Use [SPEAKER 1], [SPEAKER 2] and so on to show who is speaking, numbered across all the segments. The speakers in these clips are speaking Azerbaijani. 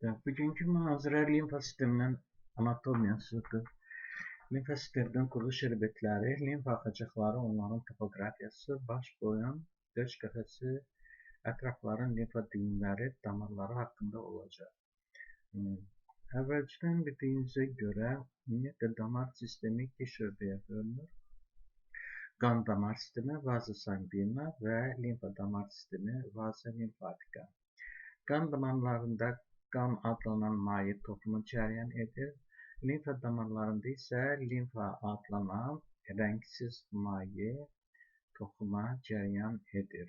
[SPEAKER 1] Bugünkü münazirə limfa sisteminin anatomiyasıdır. Limfa sisteminin quruluş elementləri, limfa axacaqları, onların topoqrafiyası, baş, boyun, döş qəfəsi, ətrafların limfa düyünləri, damarları haqqında olacaq. Əvvəlcədən bildiyinizə görə, ümumiyyətlə, damar sistemi iki şöbəyə bölünür. Qan damar sistemi, vaza sanguina və limfa damar sistemi, vaza limfatika. Qan damarlarında qan adlanan maye toxumu cəryan edir. Limfa damarlarında isə limfa adlanan rəngsiz maye toxuma cəryan edir.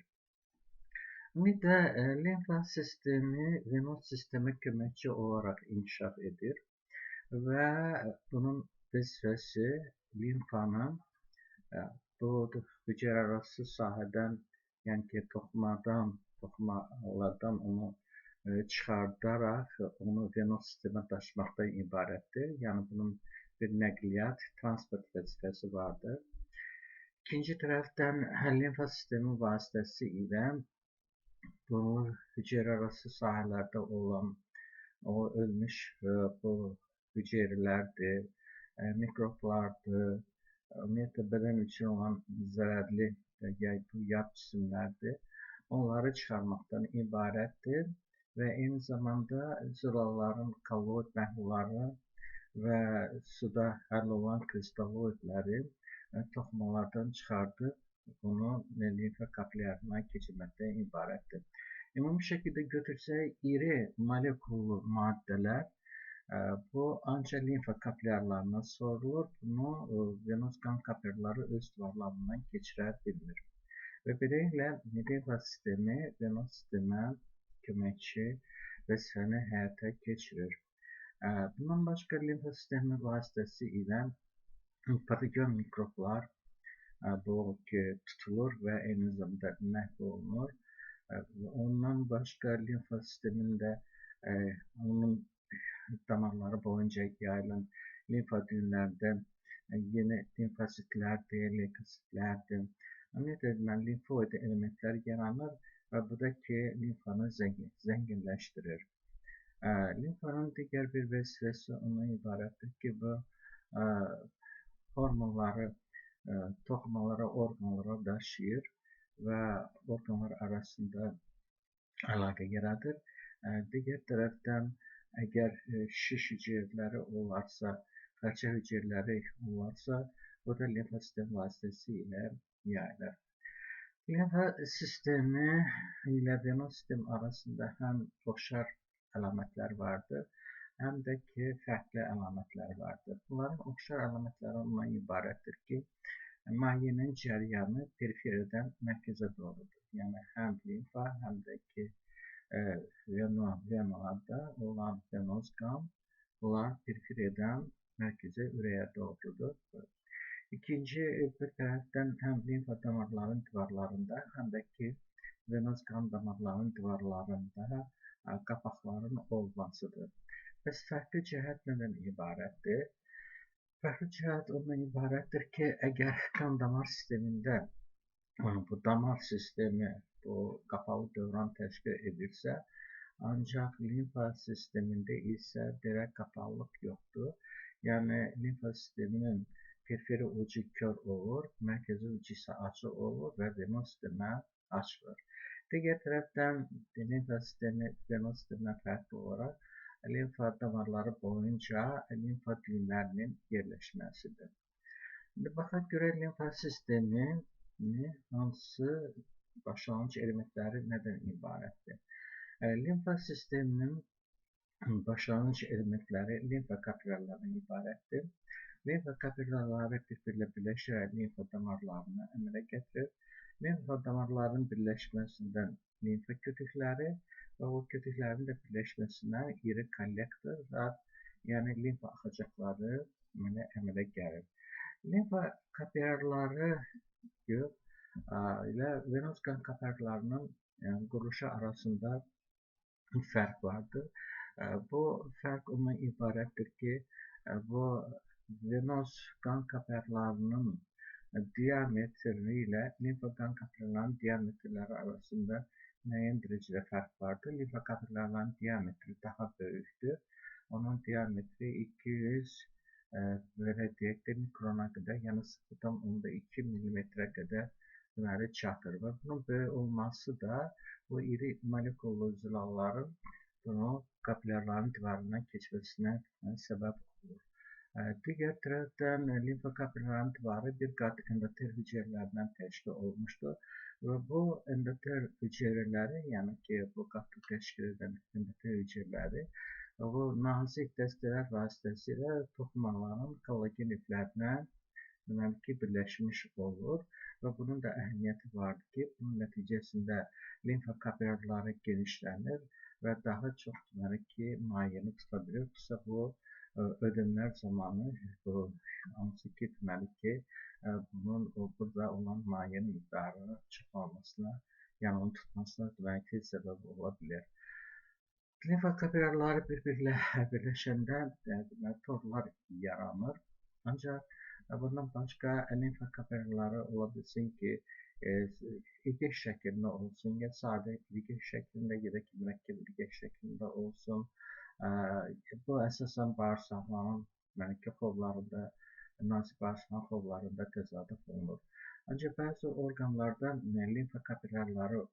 [SPEAKER 1] Ümumiyyətlə, limfa sistemi venoz sistemə köməkçi olaraq inkişaf edir və bunun vəzifəsi limfanın bu hüceyrəarası sahədən, yəni ki, toxumalardan onu çıxardaraq onu venoz sistemə daşımaqdan ibarətdir. Yəni, bunun bir nəqliyyat, transport vəzifəsi vardır. İkinci tərəfdən limfa sistemi vasitəsilə bu hüceyrəarası sahələrdə olan o ölmüş bu hüceyrələrdir, mikroblardır, ümumiyyətlə, bədən üçün olan zərərli yad cisimlərdir. Onları çıxarmaqdan ibarətdir və eyni zamanda zülalların kolloid məhlulları və suda həll olan kristalloidləri toxumalardan çıxardıb bunu limfa kapilyarına keçirməkdən ibarətdir. Ümumi şəkildə götürsək, iri molekullu maddələr bu ancaq limfa kapilyarlarına sorulur. Bunu venoz qan kapilyarları öz divarlarından keçirə bilmir. Və beləliklə, limfa sistemi venoz sistemə köməkçi vəzifəni həyata keçirir. Bundan başqa limfa sistemi vasitəsilə patogen mikroblar bu ki, tutulur və eyni zamanda məhv olunur. Ondan başqa limfa sistemində onun damarları boyunca yayılan limfa düyünlərdə yeni limfositlərdir, leykositlərdir. Ümumiyyətlə, limfoid elementlər yaranır və bu da ki, limfanı zənginləşdirir. Limfanın digər bir vəzifəsi ondan ibarətdir ki, bu hormonları toxumalara, orqanlara daşıyır və orqanlar arasında əlaqə yaradır. Digər tərəfdən, əgər şiş hüceyrələri olarsa, xərçə hüceyrələri olarsa, bu da limfa sistemi vasitəsilə yayılır. Limfa sistemi ilə venoz sistemi arasında həm oxşar əlamətlər vardır, həm də ki, fərqli əlamətlər vardır. Bunların oxşar əlamətləri ondan ibarətdir ki, mayenin cəryanı periferiyadan mərkəzə doğrudur. Yəni, həm limfa, həm də ki, venolarda olan venoz qan, bunlar periferiyadan mərkəzə, ürəyə doğrudur. İkinci bir tərəfdən həm limfa damarlarının divarlarında, həm də ki, venoz qan damarlarının divarlarında qapaqların olmasıdır. Bəs fərqli cəhət nədən ibarətdir? Fərqli cəhət ondan ibarətdir ki, əgər qan damar sistemində bu damar sistemi bu qapalı dövran təşkil edirsə, ancaq limfa sistemində isə belə qapalılıq yoxdur. Yəni, limfa sisteminin periferi ucu kör olur, mərkəzi ucu isə açıq olur və venoz sistemə açılır. Digər tərəfdən limfa sistemi venoz sistemindən fərqli olaraq limfa damarları boyunca limfa düyünlərinin yerləşməsidir. İndi baxaq görək limfa sistemi hansı başlanğıc elementləri nədən ibarətdir? Limfa sisteminin başlanğıc elementləri limfa kapilyarlarından ibarətdir. Limfa kapilyarları bir-birlə birləşərək limfa damarlarını əmələ gətirir. Limfa damarlarının birləşməsindən limfa kütükləri və o kütüklərin də birləşməsindən iri kollektorlar, yəni limfa axacaqları əmələ gəlir. Limfa kapilyarları ilə venoz qan kapilyarlarının quruluşu arasında fərq vardır. Bu fərq ondan ibarətdir ki, bu venoz qan kapilyarlarının diametri ilə limfa qan kapilyarlarının diametrləri arasında müəyyən dərəcədə fərq vardır. Limfa kapillarlarının diametri daha böyükdür. Onun diametri 200 belə deyək də mikrona qədər, yəni 0,2 millimetrə qədər deməli çatır və bunun böyük olması da bu iri molekullu zülalların bunu kapillarların divarından keçməsinə səbəb olur. Digər tərəfdən limfa kapillarının divarı bir qat endotel hüceyrələrindən təşkil olmuşdur və bu endotel hüceyrələri, yəni ki, bu qatı təşkil edən endotel hüceyrələri bu nazik dəstələr vasitəsilə toxumaların kollagen iplərinə deməli ki, birləşmiş olur və bunun da əhəmiyyəti vardır ki, bunun nəticəsində limfa kapillarları genişlənir və daha çox deməli ki, mayeni tuta bilir. Xüsusilə bu ödemlər zamanı bu, hansı ki, deməli ki, bunun burada olan mayenin miqdarının çoxalmasına, yəni onu tutmasına deməli ki, səbəb ola bilər. Limfa kapillarları bir-birlə birləşəndə deməli torlar yaranır. Ancaq bundan başqa limfa kapillarları ola bilsin ki, ilgək şəklində olsun, ya sadə ilgək şəklində, ya da ki, mürəkkəb ilgək şəklində olsun. Bu əsasən bağırsaqların deməli ki, xovlarında, nazik bağırsaqların xovlarında təzadüf olunur. Ancaq bəzi orqanlarda limfa kapillarları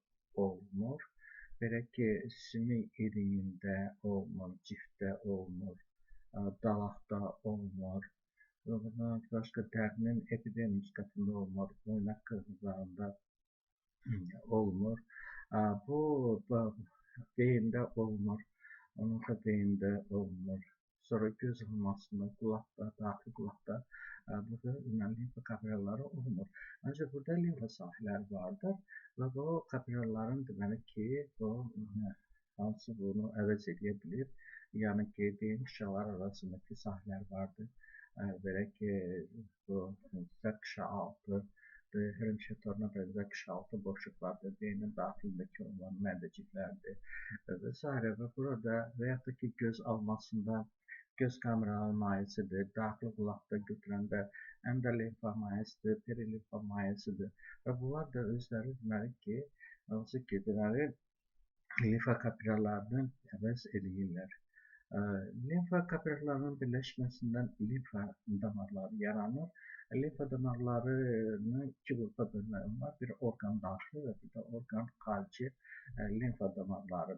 [SPEAKER 1] olmur. Belə ki, sümük iriyində olmur, cilddə olmur, dalaqda olmur. Bundan başqa dərinin epidermis qatında olmur, oynaq qırğızlarında olmur. Bu beyində olmur, onunla beyində olmur. Sonra göz almasında, qulaqda, daxili qulaqda burada deməli limfa kapillarları olmur. Ancaq burada limfa sahələri vardır və bu kapillarların deməli ki, bu hansı bunu əvəz edə bilir. Yəni ki, beyin qışaları arasındakı sahələr vardır. Belə ki, bu sərt qışa altı, hörümçək toruna bənzər qışa altı boşluqlardır, beynin daxilindəki olan mərdəciklərdir və s. Və burada və yaxud da ki, göz almasında göz kameraları mayesidir, daxili qulaqda götürəndə endolimfa mayesidir, perilimfa mayesidir və bunlar da özləri deməli ki, hansı ki, deməli limfa kapillarlarını əvəz eləyirlər. Limfa kapillarlarının birləşməsindən limfa damarları yaranır. Limfa damarlarını iki qrupa bölmək olar. Bir orqan daxili və bir də orqan xarici limfa damarları.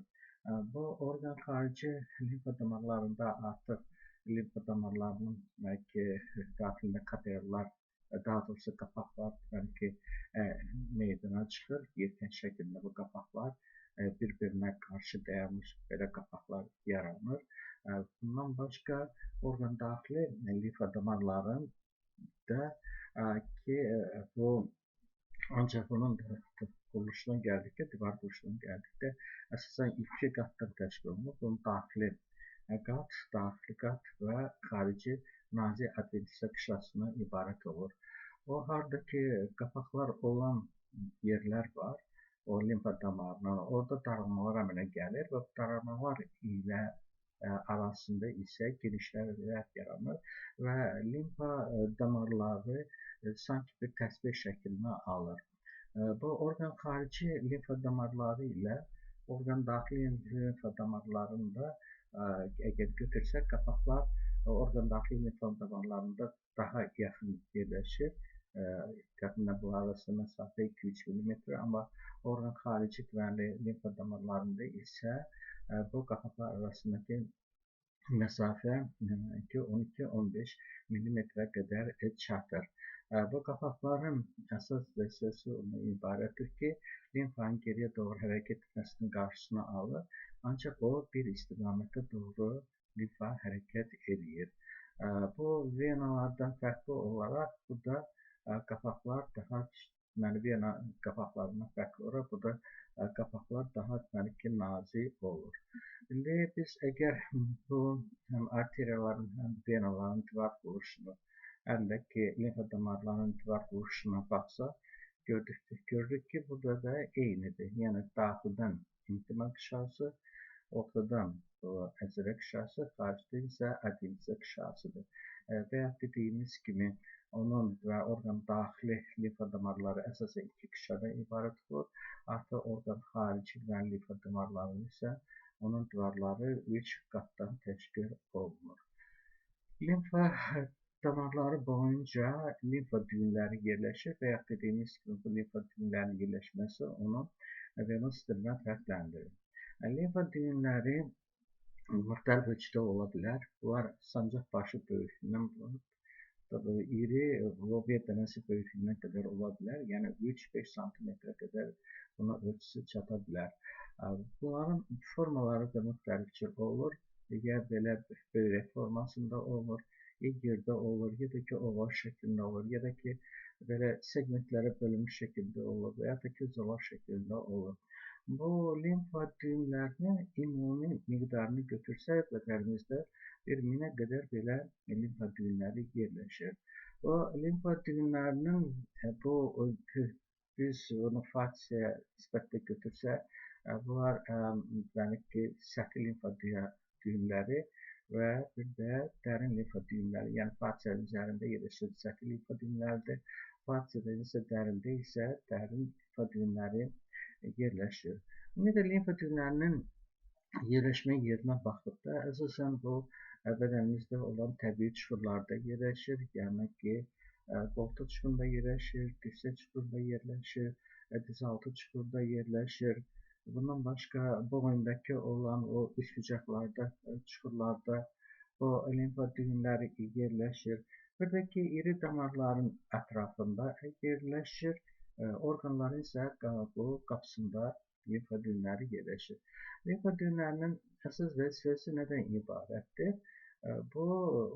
[SPEAKER 1] Bu orqan xarici limfa damarlarında artıq limfa damarlarının demək ki, daxilində kapillarlar, daha doğrusu qapaqlar deməli ki, meydana çıxır. Yelkən şəklində bu qapaqlar bir-birinə qarşı dayanmış belə qapaqlar yaranır. Bundan başqa orqan daxili limfa damarlarında ki, bu ancaq bunun quruluşuna gəldikdə, divar quruluşuna gəldikdə əsasən iki qatdan təşkil olunur. Bunun daxili qat, daxili qat və xarici nazik adventisiya qışasından ibarət olur. O harda ki, qapaqlar olan yerlər var, o limfa damarından, orada daralmalar əmələ gəlir və bu daralmalar ilə arasında isə genişlənmələr yaranır və limfa damarları sanki bir təsbeh şəklini alır. Bu orqan xarici limfa damarları ilə orqan daxili limfa damarlarında əgər götürsək, qapaqlar orqan daxili limfa damarlarında daha yaxın yerləşir. Təxminən bunlar arasında məsafə 2-3 mm, amma orqan xarici deməli limfa damarlarında isə bu qapaqlar arasındakı məsafə 12-15 mm qədər çatır. Bu qapaqların əsas hissəsi ondan ibarətdir ki, limfanın geriyə doğru hərəkət etməsinin qarşısını alır, ancaq o bir istiqamətə doğru limfa hərəkət edir. Bu venalardan fərqli olaraq burada qapaqlar daha deməli vena qapaqlarından fərqli olaraq burada qapaqlar daha deməli ki, nazik olur. İndi biz əgər bu həm arteriyaların, həm venaların divar quruluşunu, həm də ki, limfa damarlarının divar quruluşuna baxsaq, görürük ki, burada da eynidir. Yəni daxildən intima qışası, Ortadan bu əzələ qişası, xaricdə isə adventisiya qişasıdır. Və ya dediyimiz kimi onun və orqan daxili limfa damarları əsasən iki qişadan ibarət olur. Artıq orqan xarici və limfa damarlarının isə onun divarları 3 qatdan təşkil olunur. Limfa damarları boyunca limfa düyünləri yerləşir və ya dediyimiz kimi bu limfa düyünlərinin yerləşməsi onu venoz sistemdən fərqləndirir. Limfa düyünləri müxtəlif ölçüdə ola bilər. Bunlar sancaq başı böyüklüyündən iri lobya dənəsi böyüklüyünə qədər ola bilər. Yəni 3-5 sm qədər buna ölçüsü çata bilər. Bunların formaları da müxtəlif cür olur. Ya belə böyrək formasında olur, ya girdə olur, ya da ki oval şəklində olur, ya da ki belə segmentlərə bölünmüş şəkildə olur və ya da ki zolaq şəklində olur. Bu limfa düyünlərinin ümumi miqdarını götürsək bədənimizdə bir minə qədər belə limfa düyünləri yerləşir. Bu limfa düyünlərinin bu biz bunu fasiyaya nisbətdə götürsək, bunlar demək ki, səthi limfa düyünləri və bir də dərin limfa düyünləri, yəni fasiyanın üzərində yerləşən səthi limfa düyünləridir. Fasiyada isə dərində isə dərin limfa düyünləri yerləşir. Ümumiyyətlə, limfa düyünlərinin yerləşmə yerinə baxdıqda, əsasən bu bədənimizdə olan təbii çuxurlarda yerləşir. Yəni ki, qoltuq çuxurunda yerləşir, dirsək çuxurunda yerləşir, dizaltı çuxurda yerləşir. Bundan başqa boyundakı olan o üçbucaqlarda, çuxurlarda bu limfa düyünləri yerləşir. Bir də ki, iri damarların ətrafında yerləşir. Orqanların isə bu qapısında limfa düyünləri yerləşir. Limfa düyünlərinin əsas vəzifəsi nədən ibarətdir? Bu,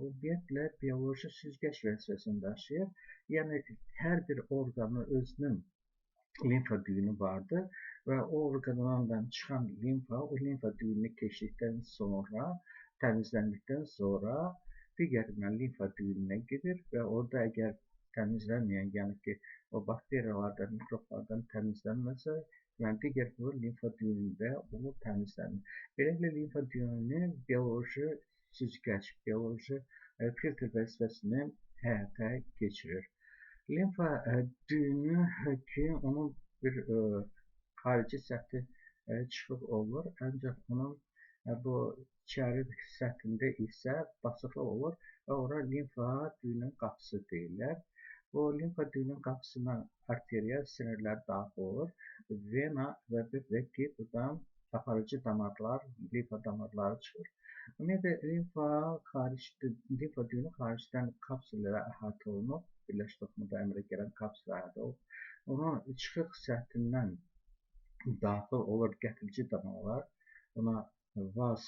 [SPEAKER 1] ümumiyyətlə, bioloji süzgəc vəzifəsini daşıyır. Yəni, hər bir orqanın özünün limfa düyünü vardır və o orqandan çıxan limfa, o limfa düyününü keçdikdən sonra, təmizləndikdən sonra digər limfa düyününə gedir və orada əgər təmizlənməyən, yəni ki, o bakteriyalardan, mikroblardan təmizlənməsə, yəni digər bu limfa düyünündə o təmizlənir. Beləliklə, limfa düyünü bioloji süzgəc, bioloji filtr vəzifəsini həyata keçirir. Limfa düyünü ki, onun bir xarici səthi çıxıq olur, ancaq onun bu içəri səthində isə basıqlıq olur və ora limfa düyünün qapısı deyirlər. Bu limfa düyünün qapısına arteriya sinirlər daxil olur, vena və bir də ki, buradan aparıcı damarlar, limfa damarları çıxır. Ümumiyyətlə, limfa düyünü xaricdən kapsullərə əhatə olunub, birləş toxumunda əmrə gələn kapsulə əhatə olunub. Onun çıxıq səthindən daxil olur gətirici damarlar, buna vas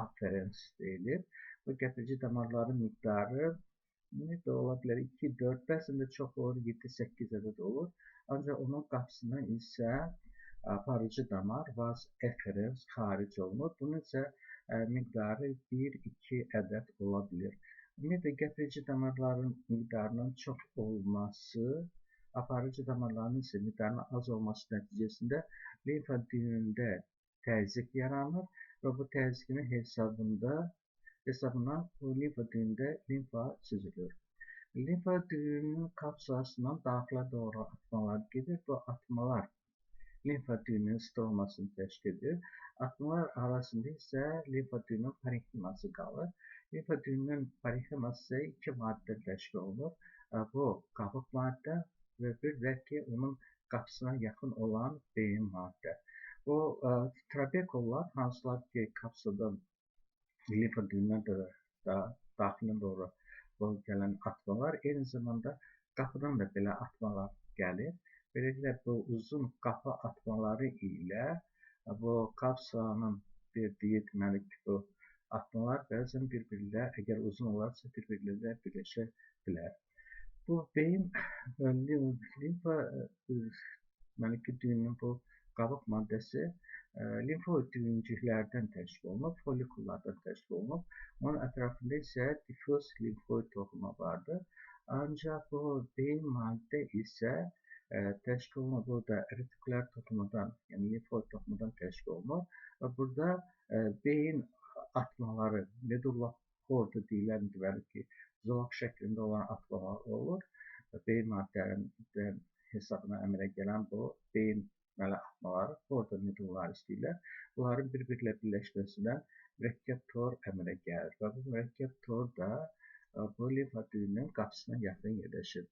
[SPEAKER 1] afferens deyilir. Bu gətirici damarların miqdarı ümumiyyətlə ola bilər 2, 4, bəzən də çox olur, 7, 8 ədəd olur. Ancaq onun qapısına isə aparıcı damar vas efferens xaric olunur. Bunun isə miqdarı 1, 2 ədəd ola bilir. Ümumiyyətlə, gətirici damarların miqdarının çox olması, aparıcı damarların isə miqdarının az olması nəticəsində limfa düyünündə təzyiq yaranır və bu təzyiqin hesabına bu limfa düyünündə limfa süzülür. Limfa düyününün kapsulasından daxilə doğru atmalar gedir. Bu atmalar limfa düyününün stromasını təşkil edir. Atmalar arasında isə limfa düyününün parenximası qalır. Limfa düyününün parenximası isə iki maddədən təşkil olunur. Bu qabıq maddə və bir də ki, onun qapısına yaxın olan beyin maddə. Bu trabekullar, hansılar ki, kapsuldan limfa düyününə də daxilinə doğru gələn atmalar, eyni zamanda qapıdan da belə atmalar gəlir. Beləliklə, bu uzun qapı atmaları ilə bu kapsulanın verdiyi, deməli ki, bu atmalar bəzən bir-birilə, əgər uzun olarsa, bir-birilə birləşə bilər. Bu beyin limfa deməli ki, düyünün bu qabıq maddəsi limfoid düyüncüklərdən təşkil olunub, follikullardan təşkil olunub. Onun ətrafında isə diffuz limfoid toxumu vardır. Ancaq bu beyin maddə isə Təşkil olunur. Bu da retikulyar toxumadan, yəni limfoid toxumadan təşkil olunur. Və burada beyin atmaları, medulla kordu deyilən, deməli ki, zolaq şəklində olan atmalar olur. Beyin maddələrinin hesabına əmələ gələn bu beyin atmaları korda medullaris deyirlər. Bunların bir-birlə birləşməsindən mürəkkəb tor əmələ gəlir və bu mürəkkəb tor da bu limfa düyününün qapısına yaxın yerləşir.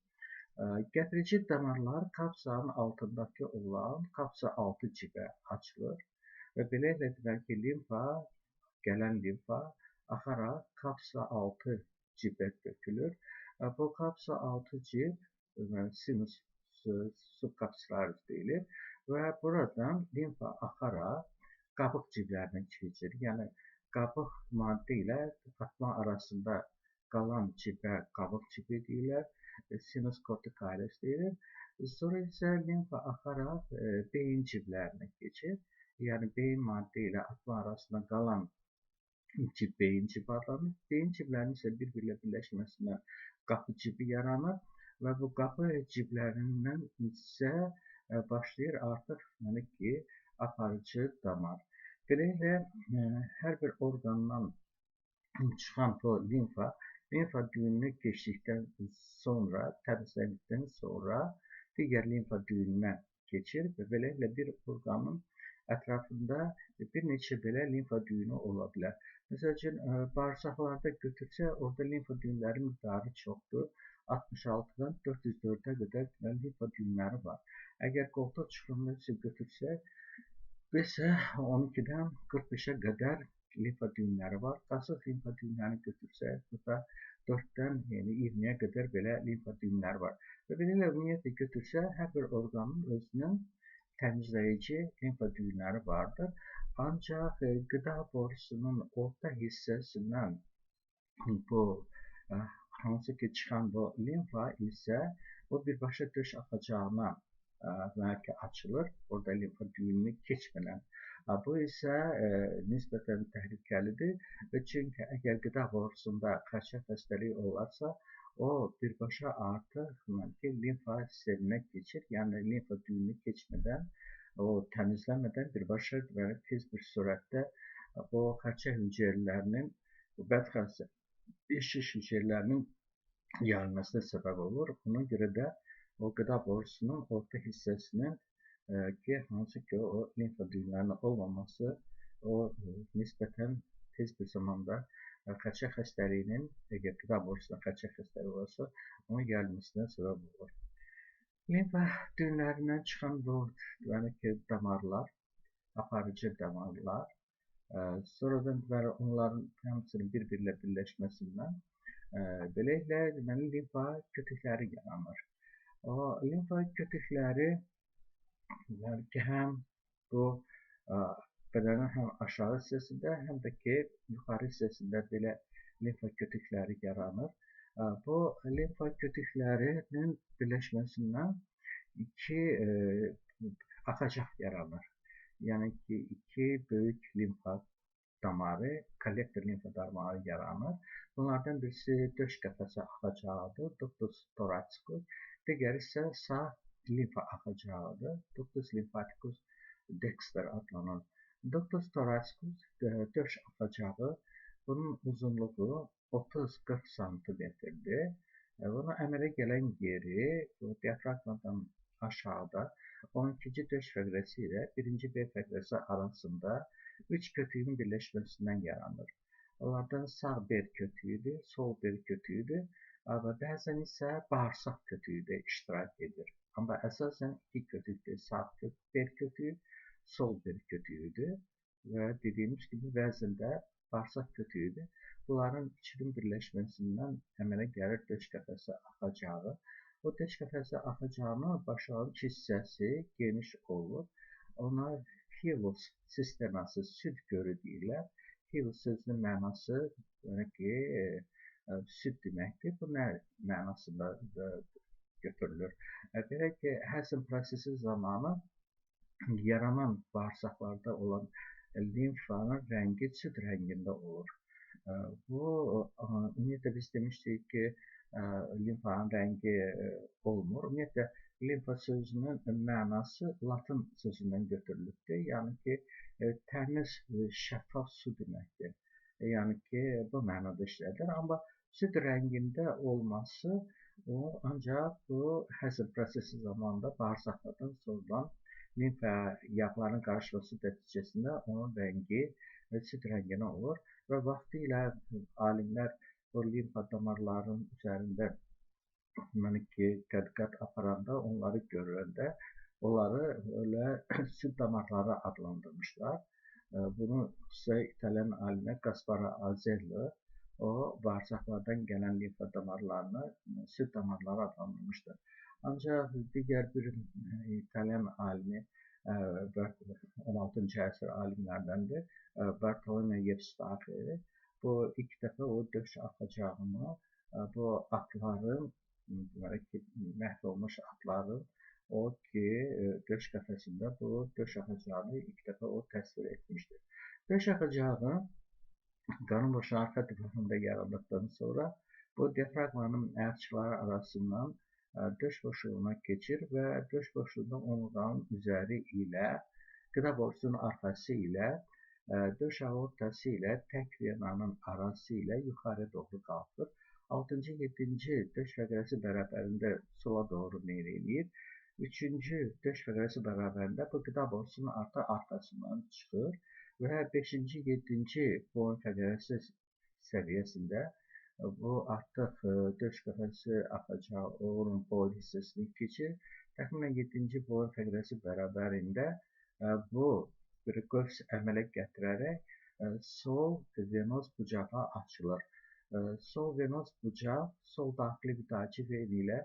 [SPEAKER 1] Gətirici damarlar kapsanın altındakı olan kapsa altı cibə açılır və beləliklə deməli ki, limfa, gələn limfa axaraq kapsa altı cibə tökülür. Bu kapsa altı cib sinus subkapsularis deyilir və buradan limfa axaraq qabıq ciblərinə keçir. Yəni qabıq maddə ilə atma arasında qalan cibə qabıq cibi deyirlər, sinus corticalis deyilir. Sonra isə limfa axaraq beyin ciblərinə keçir. Yəni beyin maddə ilə atma arasında qalan cib beyin cibi adlanır. Beyin ciblərinin isə bir-birlə birləşməsindən qapı cibi yaranır və bu qapı ciblərindən isə başlayır artıq yəni ki, aparıcı damar. Beləliklə, hər bir orqandan çıxan bu limfa, limfa düyününü keçdikdən sonra, təmizləndikdən sonra digər limfa düyününə keçir və beləliklə bir orqanın ətrafında bir neçə belə limfa düyünü ola bilər. Məsəl üçün, bağırsaqlarda götürsə, orada limfa düyünləri miqdarı çoxdur. 66-dan 404-ə qədər limfa düyünləri var. Əgər qoltuq çuxurunda isə götürsək, isə 12-dən 45-ə qədər limfa düyünləri var. Qasıq limfa düyünlərini götürsək, burada 4-dən yəni 20-yə qədər belə limfa düyünləri var. Və beləliklə ümumiyyətlə götürsək, hər bir orqanın özünün təmizləyici limfa düyünləri vardır. Ancaq qida borusunun orta hissəsindən bu hansı ki çıxan bu limfa isə o birbaşa döş axacağına bəlkə açılır, orada limfa düyününü keçmədən. Bu isə nisbətən təhlükəlidir. Çünki əgər qida borusunda xərçəng xəstəliyi olarsa, o birbaşa artıq ki, limfa sisteminə keçir. Yəni limfa düyününü keçmədən, o təmizlənmədən birbaşa deməli, tez bir sürətdə o xərçəng hüceyrələrinin, bu bədxəstə şiş hüceyrələrinin yayılmasına səbəb olur. Buna görə də o qida borusunun orta hissəsinin ki, hansı ki o limfa düyünlərinin olmaması o nisbətən tez bir zamanda xərçəng xəstəliyinin, əgər qida borusunda xərçəng xəstəliyi olsa, onun yayılmasına səbəb olur. Limfa düyünlərindən çıxan bu deməli ki, damarlar, aparıcı damarlar, sonradan deməli onların hamısının bir-birlə birləşməsindən beləliklə deməli limfa kötükləri yaranır. O limfa kötükləri deməli ki, həm bu bədənin həm aşağı hissəsində, həm də ki, yuxarı hissəsində belə limfa kötükləri yaranır. Bu limfa kötüklərinin birləşməsindən iki axacaq yaranır. Yəni ki, iki böyük limfa damarı, kollektor limfa damarı yaranır. Bunlardan birisi döş qəfəsi axacağıdır, ductus thoracicus. Digəri isə sağ limfa axacağıdır, ductus lymphaticus dexter adlanır. Ductus thoracicus döş axacağı, bunun uzunluğu 30-40 santimetrdir. Buna əmələ gələn yeri diafraqmadan aşağıda 12-ci döş fəqrəsi ilə 1-ci bel fəqrəsi arasında 3 kötüyün birləşməsindən yaranır. Onlardan sağ bel kötüyüdür, sol bel kötüyüdür və bəzən isə bağırsaq kötüyü də iştirak edir. Amma əsasən iki kötükdür, sağ bel kötüyü, sol bel kötüyüdür və dediyimiz kimi bəzən də bağırsaq kötüyüdür. Bunların üçünün birləşməsindən əmələ gəlir döş qəfəsi axacağı. O döş qəfəsi axacağının başlanğıc hissəsi geniş olur. Ona hilus sisteması, süd gölü deyirlər. Hilus sözünün mənası yəni ki, süd deməkdir. Bu nə mənasında götürülür? Belə ki, həzm prosesi zamanı yaranan bağırsaqlarda olan limfanın rəngi süd rəngində olur. Bu, ümumiyyətlə biz demişdik ki, limfanın rəngi olmur. Ümumiyyətlə, Limfa sözünün mənası latın sözündən götürülübdür. Yəni ki, təmiz, şəffaf su deməkdir. Yəni ki, bu mənada işlədilir. Amma süd rəngində olması o ancaq bu həzm prosesi zamanında bağırsaqlardan sorulan limfa yağlarının qarışması nəticəsində onun rəngi süd rənginə olur və vaxtilə alimlər bu limfa damarlarının üzərində deməli ki, tədqiqat aparanda, onları görəndə onları elə süd damarları adlandırmışlar. Bunu xüsusilə İtalyan alimi Gasparo Azello o bağırsaqlardan gələn limfa damarlarını süd damarları adlandırmışdır. Ancaq digər bir İtalyan alimi 16-cı əsr alimlərdəndir, Bartolomeo Yevstafi bu ilk dəfə o döş axacağını bu atların, deməli ki, məhv olmuş atların o ki, döş qəfəsində bu döş axacağını ilk dəfə o təsvir etmişdir. Döş axacağı qanın boşluğunun arxa divarında yarandıqdan sonra bu diafraqmanın ayaqçıları arasından döş boşluğuna keçir və döş boşluğunda onurğanın üzəri ilə, qida borusunun arxası ilə, döş aortası ilə tək venanın arası ilə yuxarı doğru qalxır. 6-cı, 7-ci döş fəqərəsi bərabərində sola doğru meyl eləyir. 3-cü döş fəqərəsi bərabərində bu qida borusunun artıq arxasından çıxır və 5-ci, 7-ci boyun fəqərəsi səviyyəsində bu artıq döş qəfəsi axacağı onun boyun hissəsini keçir. Təxminən 7-ci boyun fəqərəsi bərabərində bu bir qövs əmələ gətirərək sol venoz bucağa açılır. Sol venoz bucaq sol daxili vidacı ven ilə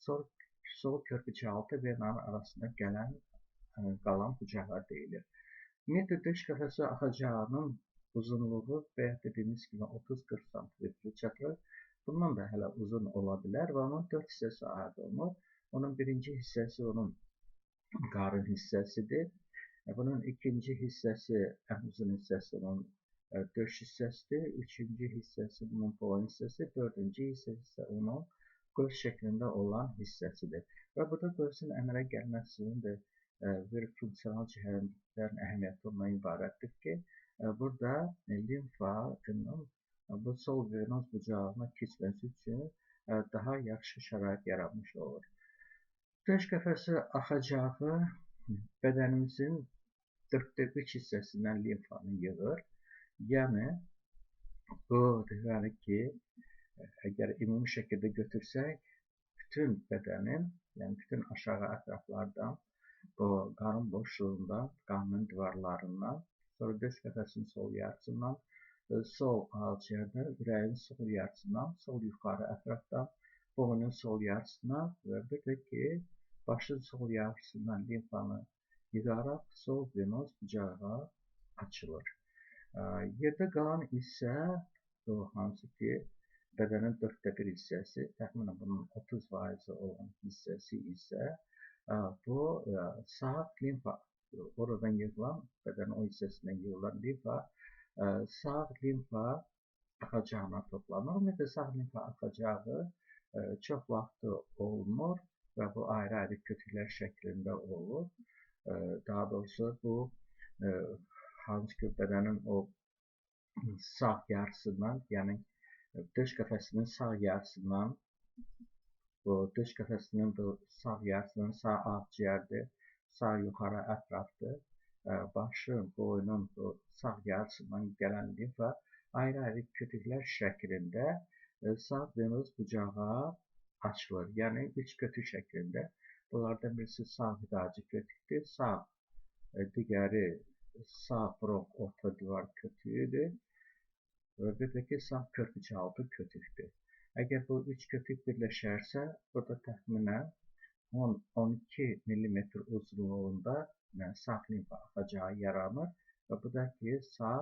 [SPEAKER 1] sol körpüçaltı venanın arasında gələn qalan bucağa deyilir. Ümumiyyətlə, döş qəfəsi axacağının uzunluğu bayaq dediyimiz kimi 30-40 sm çatır. Bundan da hələ uzun ola bilər və onun 4 hissəsi əhatə olunur. Onun birinci hissəsi onun qarın hissəsidir. Bunun ikinci hissəsi, ən uzun hissəsi onun döş hissəsidir. Üçüncü hissəsi bunun boyun hissəsi, dördüncü hissəsi isə onun qövs şəklində olan hissəsidir. Və burada qövsün əmələ gəlməsinin də bir funksional cəhətdən əhəmiyyəti ondan ibarətdir ki, burada limfanın bu sol venoz bucağına keçməsi üçün daha yaxşı şərait yaranmış olur. Döş qəfəsi axacağı bədənimizin 4/3 hissəsindən limfanı yığır. Yəni, bu deməli ki, əgər ümumi şəkildə götürsək, bütün bədənin, yəni bütün aşağı ətraflardan, bu qarın boşluğundan, qarnın divarlarından, sonra döş qəfəsinin sol yarısından, sol ağciyərdən, ürəyin sol yarısından, sol yuxarı ətrafdan, boynun sol yarısından və bir də ki, başın sol yarısından limfanı yığaraq sol venoz bucağa açılır. Yerdə qalan hissə, o hansı ki, bədənin 1/4 hissəsi, təxminən bunun 30% olan hissəsi isə bu sağ limfa, oradan yığılan, bədənin o hissəsindən yığılan limfa, sağ limfa axacağına toplanır. Ümumiyyətlə, sağ limfa axacağı çox vaxtı olmur və bu ayrı-ayrı kötüklər şəklində olur. Daha doğrusu, bu hansı ki, bədənin o sağ yarısından, yəni döş qəfəsinin sağ yarısından, bu döş qəfəsinin bu sağ yarısından sağ ağciyərdir, sağ yuxarı ətrafdır, başın, boynun bu sağ yarısından gələn limfa ayrı-ayrı kötüklər şəklində sağ venoz bucağa açılır. Yəni, üç kötük şəklində. Bunlardan birisi sağ vidacı kötükdür, sağ, digəri sağ bronx orta divar kötüyüdür və bir də ki, sağ körpüçaltı kötükdür. Əgər bu üç kötük birləşərsə, burada təxminən 10-12 mm uzunluğunda sağ limfa axacağı yaranır və bu da ki, sağ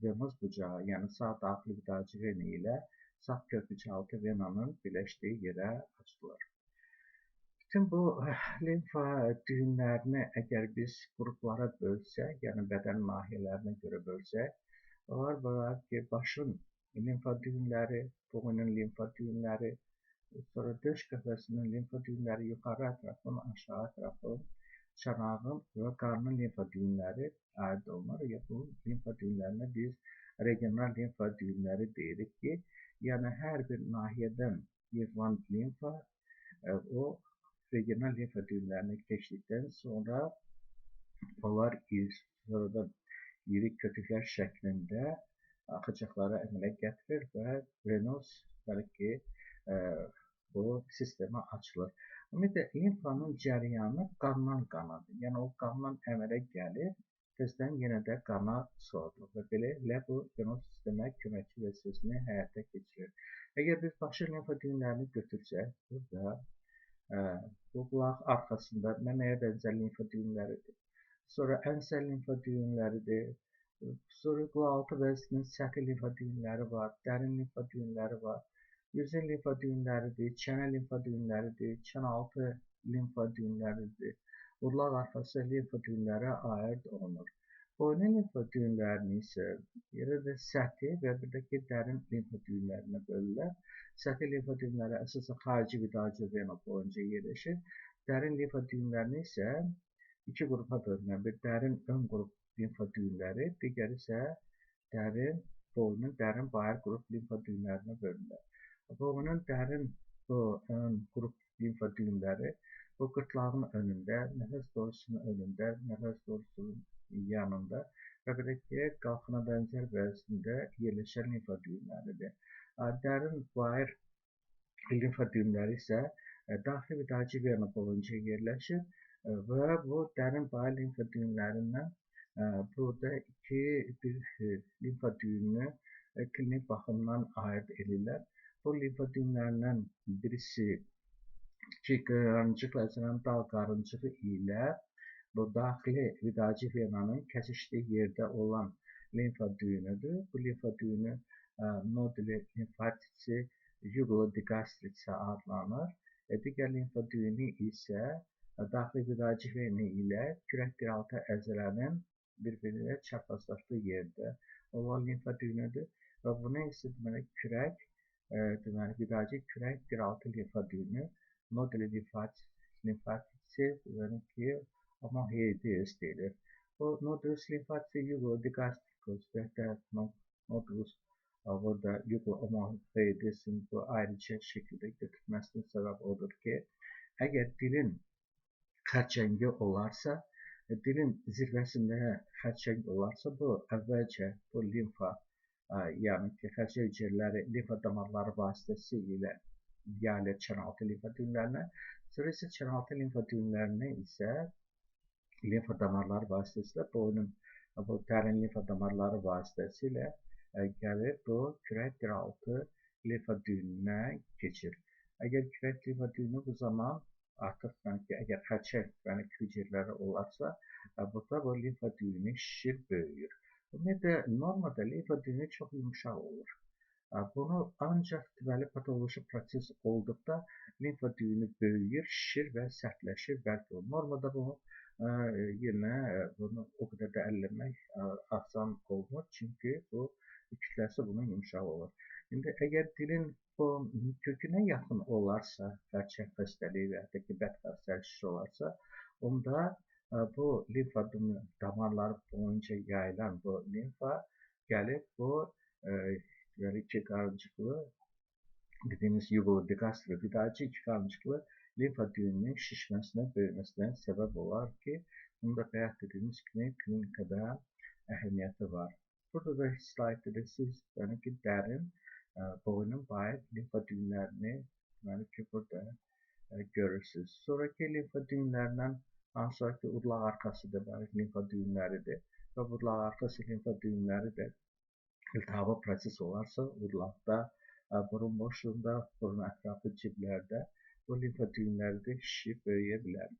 [SPEAKER 1] venoz bucağı, yəni sağ daxili vidacı veni ilə sağ körpüçaltı venanın birləşdiyi yerə açılır. Bütün bu limfa düyünlərini əgər biz qruplara bölsək, yəni bədən nahiyələrinə görə bölsək, onlar var ki, başın limfa düyünləri, boynun limfa düyünləri, Sonra döş qəfəsinin limfa düyünləri, yuxarı ətrafın, aşağı ətrafın, çanağın və qarnın limfa düyünləri aid olunur. Ya bu limfa düyünlərinə biz regional limfa düyünləri deyirik ki, yəni hər bir nahiyədən yığılan limfa o regional limfa düyünlərinə keçdikdən sonra onlar sonradan iri kötüklər şəklində axacaqları əmələ gətirir və venoz deməli ki, bu sistemə açılır. Ümumiyyətlə, limfanın cərəyanı qandan qanadır. Yəni, o qandan əmələ gəlir, tezdən yenə də qana sorulur və belə bu venoz sistemə köməkçi vəzifəsini həyata keçirir. Əgər biz başın limfa düyünlərini götürsək, burada bu qulaq arxasında məməyə bənzər limfa düyünləridir. Sonra ənsə limfa düyünləridir. Sonra qulaqaltı vəzinin səthi limfa düyünləri var, dərin limfa düyünləri var. Yüzün limfa düyünləridir, çənə limfa düyünləridir, çənəaltı limfa düyünləridir. Budlaq arxası limfa düyünləri ayırd olunur. Boynun limfa düyünlərini isə yerə də səthi və bir də ki, dərin limfa düyünlərinə bölürlər. Səthi limfa düyünləri əsasən xarici vidacı vena boyunca yerləşir. Dərin limfa düyünlərini isə iki qrupa bölünür. Bir dərin ön qrup limfa düyünləri, digəri isə dərin boynun dərin bayır qrup limfa düyünlərinə bölünür. Boynun dərin bu ön qrup limfa düyünləri bu qırtlağın önündə, nəfəs borusunun önündə, nəfəs borusunun yanında və belə ki, qalxına bənzər vəzində yerləşən limfa düyünləridir. Dərin bayır limfa düyünləri isə daxili vidacı vena boyunca yerləşir və bu dərin bayır limfa düyünlərindən burada bir limfa düyününü klinik baxımdan ayırd edirlər. Bu limfa düyünlərindən birisi iki qarıncıqla əzələn dal qarıncığı ilə bu daxili vidacı venanın kəsişdiyi yerdə olan limfa düyünüdür. Bu limfa düyünü noduli limfatisi jugulodigastritsi adlanır. Digər limfa düyünü isə daxili vidacı veni ilə kürək diraltı əzələnin bir-birinə çarpazlaşdığı yerdə olan limfa düyünüdür və bunu isə deməli kürək deməli vidacı kürək diraltı limfa düyünü noduli limfatisi yəni ki, omoheides deyilir. Bu nodulus limfatisi jugulodigastricus və də nodulus burada jugulomoheidesin bu ayrıca şəkildə götürməsinin səbəbi odur ki, əgər dilin xərçəngi olarsa, dilin zirvəsində xərçəng olarsa, bu əvvəlcə bu limfa, yəni ki, xərçəng hüceyrələri limfa damarları vasitəsilə yayılır çənəaltı limfa düyünlərinə, sonra isə çənəaltı limfa düyünlərinə isə limfa damarları vasitəsilə boynun bu dərin limfa damarları vasitəsilə gəlir bu kürək diraltı limfa düyününə keçir. Əgər kürək limfa düyünü bu zaman artıq yəni ki, əgər xərçəng yəni hüceyrələri olarsa, burada bu limfa düyünü şişir, böyüyür. Ümumiyyətlə, normada limfa düyünü çox yumşaq olur. Bunu ancaq deməli patoloji proses olduqda limfa düyünü böyüyür, şişir və sərtləşir, bərk olur. Normada bunu yenə bunu o qədər də əlləmək asan olmur, çünki bu kütləsi bunun yumşaq olur. İndi əgər dilin bu kökünə yaxın olarsa, xərçəng xəstəliyi və ya da ki, bəd xəstəliyi olarsa, onda bu limfa damarları boyunca yayılan bu limfa gəlib bu deməli iki qarıncıqlı dediyimiz jugulodigastrı vidacı iki qarıncıqlı limfa düyününün şişməsinə, böyüməsinə səbəb olar ki, bunu da bayaq dediyimiz kimi klinikada əhəmiyyəti var. Burada da slaydda da siz yəni ki, dərin boynun bayır limfa düyünlərini deməli ki, burada görürsünüz. Sonraki limfa düyünlərindən hansılar ki, udlaq arxası deməli limfa düyünləridir və budlaq arxası limfa düyünləri də iltihabı proses olarsa, udlaqda, burun boşluğunda, burun ətrafı ciblərdə bu limfa düyünləri də şişib böyüyə bilər.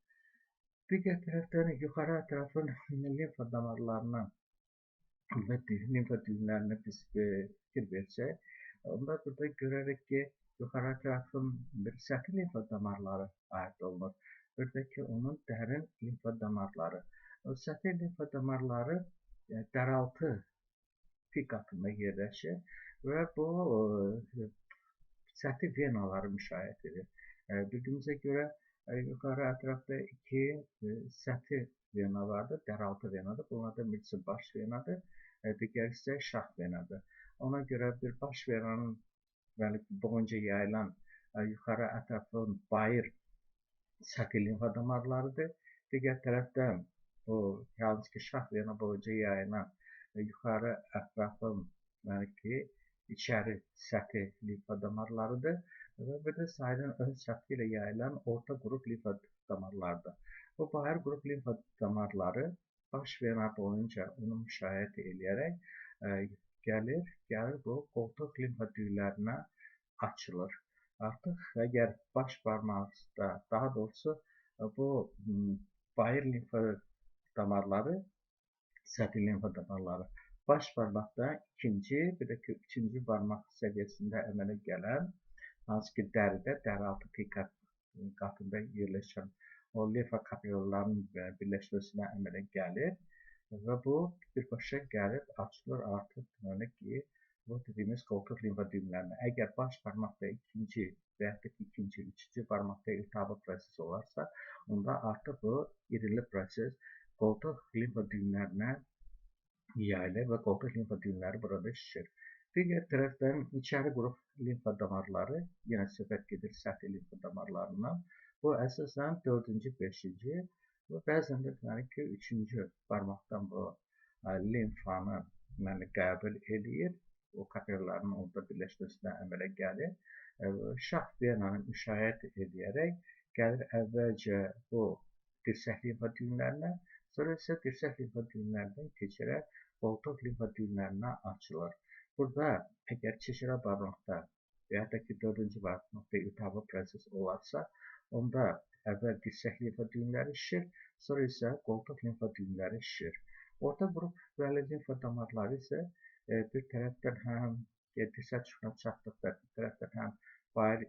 [SPEAKER 1] Digər tərəfdən yuxarı ətrafın limfa damarlarına və limfa düyünlərinə biz fikir versək, onda burada görərik ki, yuxarı ətrafın bir səthi limfa damarları aid olunur. Bir də ki, onun dərin limfa damarları. O səthi limfa damarları dəraltı pik qatında yerləşir və bu Səthi venaları müşayiət edir. Bildiyimizə görə yuxarı ətrafda iki səthi vena vardır, dəraltı venadır. Bunlardan birisi baş venadır, digəri isə şax venadır. Ona görə bir baş venanın boyunca yayılan yuxarı ətrafın bayır səthi limfa damarlarıdır. Digər tərəfdən bu yalnız ki, şax vena boyunca yayılan yuxarı ətrafın içəri səthi limfa damarlarıdır və bir də sahilin ön səthi ilə yayılan orta qrup limfa damarlarıdır. Bu bayır qrup limfa damarları baş vena boyunca onu müşayiət eləyərək gəlir bu qoltuq limfa düyünlərinə açılır. Artıq əgər baş barmaqda, daha doğrusu bu bayır limfa damarları, səthi limfa damarları baş barmaqda ikinci, bir də ki, üçüncü barmaq səviyyəsində əmələ gələn, hansı ki, dəridə, dərialtı pika qatında yerləşən o limfa kapillarlarının birləşməsinə əmələ gəlir və bu birbaşa gəlib açılır artıq deməli ki, bu dediyimiz qoltuq limfa düyünlərinə. Əgər baş barmaqda ikinci və yaxud da ki, ikinci, üçüncü barmaqda iltihablı proses olarsa, onda artıq bu irili proses qoltuq limfa düyünlərinə yayılır və qoltuq limfa düyünləri burada şişir. Digər tərəfdən içəri qrup limfa damarları, yenə söhbət gedir səthi limfa damarlarından. Bu əsasən 4-cü, 5-ci və bəzən də deməli ki, 3-cü barmaqdan bu limfanı qəbul eləyir. O kapillarların orada birləşməsinə əmələ gəlir. Şax venanı müşayiət edərək gəlir əvvəlcə bu dirsək limfa düyünlərinə, sonra isə dirsək limfa düyünlərindən keçərək qoltuq limfa düyünlərinə açılır. Burada əgər çeşirə barmaqda və ya da ki, 4-cü barmaqda iltihablı proses olarsa, onda əvvəl dirsək limfa düyünləri şişir, sonra isə qoltuq limfa düyünləri şişir. Orta qrup bəli limfa damarları isə bir tərəfdən həm dirsək çuxuruna çatdıqda, bir tərəfdən həm bayır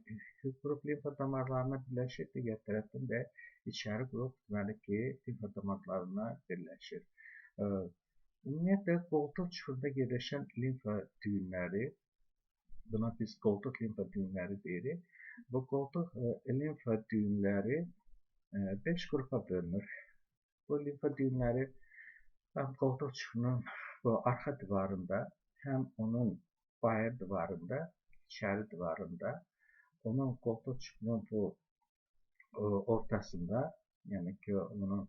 [SPEAKER 1] qrup limfa damarlarına birləşir, digər tərəfdən də içəri qrup deməli ki, limfa damarlarına birləşir. Ümumiyyətlə, qoltuq çuxurunda yerləşən limfa düyünləri, buna biz qoltuq limfa düyünləri deyirik. Bu qoltuq limfa düyünləri 5 qrupa bölünür. Bu limfa düyünləri həm qoltuq çuxurunun bu arxa divarında, həm onun bayır divarında, içəri divarında, onun qoltuq çuxurunun bu ortasında, yəni ki, onun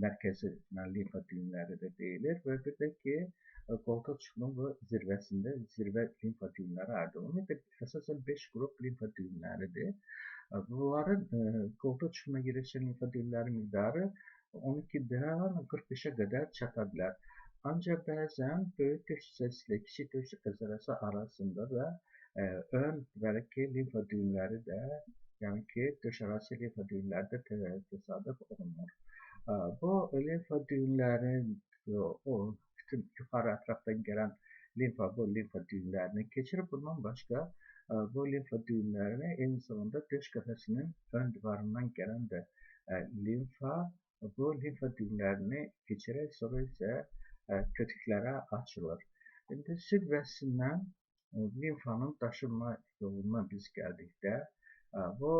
[SPEAKER 1] mərkəzi limfa düyünləri də deyilir və bir də ki, qoltuq çuxurunun bu zirvəsində zirvə limfa düyünləri ayrılır. Ümumiyyətlə, əsasən 5 qrup limfa düyünləridir. Bunların qoltuq çuxuruna yerləşən limfa düyünləri miqdarı 12-dən 45-ə qədər çata bilər. Ancaq bəzən böyük döş hissəsi ilə kiçik döş əzələsi arasında da ön deməli ki, limfa düyünləri də, yəni ki, döş arası limfa düyünləri də təsadüf olunur. Bu limfa düyünlərinin o bütün yuxarı ətrafdan gələn limfa bu limfa düyünlərini keçirir. Bundan başqa bu limfa düyünlərini eyni zamanda döş qəfəsinin ön divarından gələn də limfa bu limfa düyünlərini keçirək, sonra isə kötüklərə açılır. İndi süd vəsindən limfanın daşınma yoluna biz gəldikdə, bu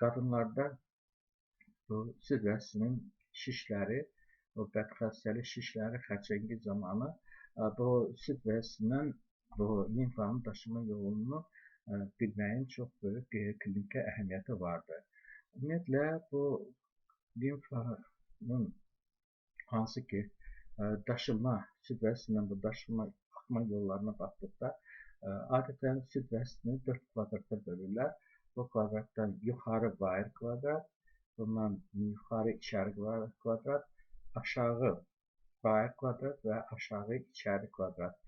[SPEAKER 1] qadınlarda bu süd vəsinin şişləri, o bədxassəli şişləri xərçəngi zamanı bu süd vəsindən bu limfanın daşınma yolunu bilməyin çox böyük kliniki əhəmiyyəti vardır. Ümumiyyətlə, bu limfanın hansı ki daşınma, süd vəsindən bu daşınma axma yollarına baxdıqda adətən süd vəsini 4 kvadrata bölürlər. Bu kvadratdan yuxarı bayır kvadrat, bundan yuxarı içəri kvadrat, aşağı bayır kvadrat və aşağı içəri kvadrat.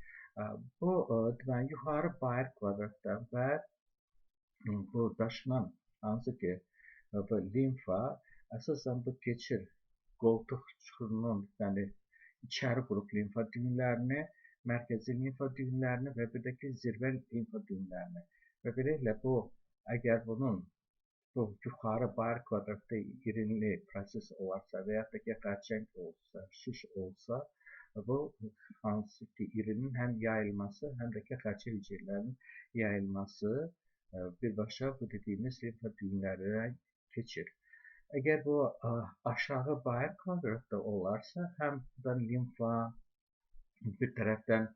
[SPEAKER 1] Bu deməli, yuxarı bayır kvadratdan və bu daşınan hansı ki bu limfa əsasən bu keçir qoltuq çuxurunun deməli, içəri qrup limfa düyünlərini, mərkəzi limfa düyünlərini və bir də ki, zirvə limfa düyünlərini. Və beləliklə bu, əgər bunun bu yuxarı bayır kvadratda irinli proses olarsa və yaxud da ki, xərçəng olsa, şiş olsa, bu hansı ki, irinin həm yayılması, həm də ki, xərçəng hüceyrələrinin yayılması birbaşa bu dediyimiz limfa düyünlərinə keçir. Əgər bu aşağı bayır kvadratda olarsa, həm buradan limfa bir tərəfdən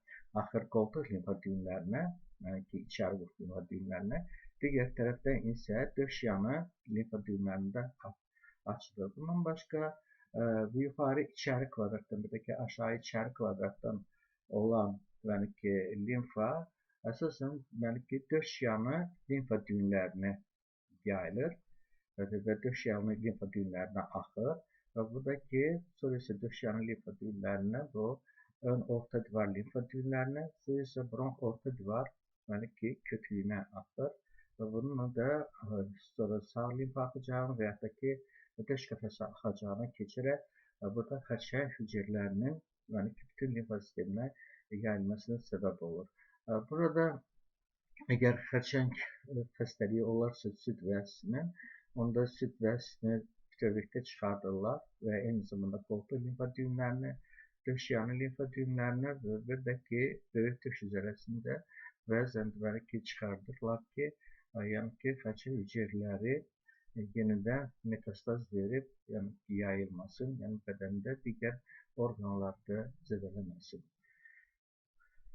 [SPEAKER 1] axır qoltuq limfa düyünlərinə, yəni ki, içəri qoltuq limfa düyünlərinə, digər tərəfdən isə döş yanı limfa düyünlərində açılır. Bundan başqa bu yuxarı içəri kvadratdan, bir də ki, aşağı içəri kvadratdan olan deməli ki, limfa əsasən deməli ki, döş yanı limfa düyünlərinə yayılır və döş yanı limfa düyünlərinə axır və buradakı sonra isə döş yanı limfa düyünlərinə bu ön orta divar limfa düyünlərinə, sonra isə bronx orta divar deməli ki, kötüyünə axır və bununla da sonra sağ limfa axacağını və yaxud da ki, döş qəfəsi axacağına keçərək burada xərçəng hüceyrələrinin deməli ki, bütün limfa sisteminə yayılmasına səbəb olur. Burada əgər xərçəng xəstəliyi olarsa süd vəzisinin, onda süd vəzisini bütövlükdə çıxardırlar və eyni zamanda qoltuq limfa düyünlərini, döş yanı limfa düyünlərini və bir də ki, böyük döş hüceyrəsində bəzən deməli ki, çıxardırlar ki, yəni ki, xərçəng hüceyrələri yenidən metastaz verib, yəni ki, yayılmasın, yəni bədəndə digər orqanlarda zədələməsin.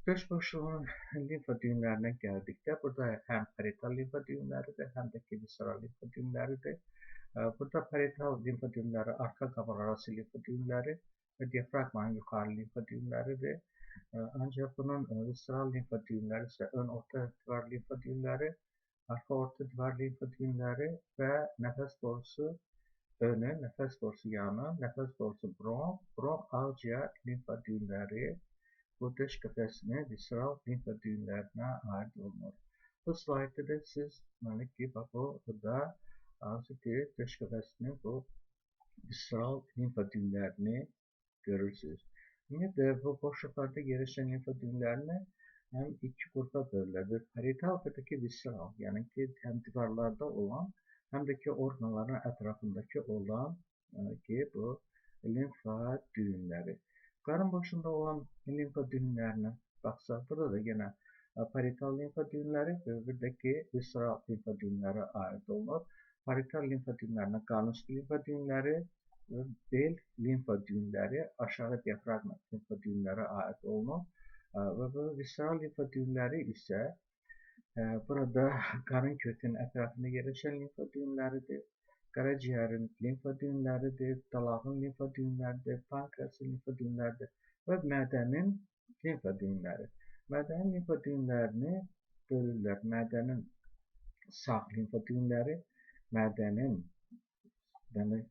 [SPEAKER 1] Döş boşluğunun limfa düyünlərinə gəldikdə, burada həm parietal limfa düyünləridir, həm də ki, visceral limfa düyünləridir. Burada parietal limfa düyünləri arxa qabırarası limfa düyünləri və diafraqmanın yuxarı limfa düyünləridir. Ancaq bunun visceral limfa düyünləri isə ön orta divar limfa düyünləri, arxa orta divar limfa düyünləri və nəfəs borusu önü, nəfəs borusu yanı, nəfəs borusu bronx, bronx ağciyər limfa düyünləri bu döş qəfəsinin visceral limfa düyünlərinə aid olunur. Bu slaydda da siz deməli ki, bax burada hansı ki, döş qəfəsinin bu visceral limfa düyünlərini görürsünüz. Ümumiyyətlə, bu boşluqlarda yerləşən limfa düyünlərini həm iki qrupa bölürlər. Bir parietal, bir də ki, visceral. Yəni ki, həm divarlarda olan, həm də ki, orqanların ətrafındakı olan, yəni ki, bu limfa düyünləri. Qarın boşluğunda olan limfa düyünlərinə baxsaq, burada da yenə parietal limfa düyünləri və bir də ki, visceral limfa düyünləri aid olunur. Parietal limfa düyünlərinə qarınüstü limfa düyünləri və bel limfa düyünləri, aşağı diafraqma limfa düyünləri aid olunur. Və bu visceral limfa düyünləri isə burada qarın kökünün ətrafında yerləşən limfa düyünləridir. Qaraciyərin limfa düyünləridir, dalağın limfa düyünləridir, pankreasın limfa düyünləridir və mədənin limfa düyünləri. Mədənin limfa düyünlərini bölürlər. Mədənin sağ limfa düyünləri, mədənin yəni,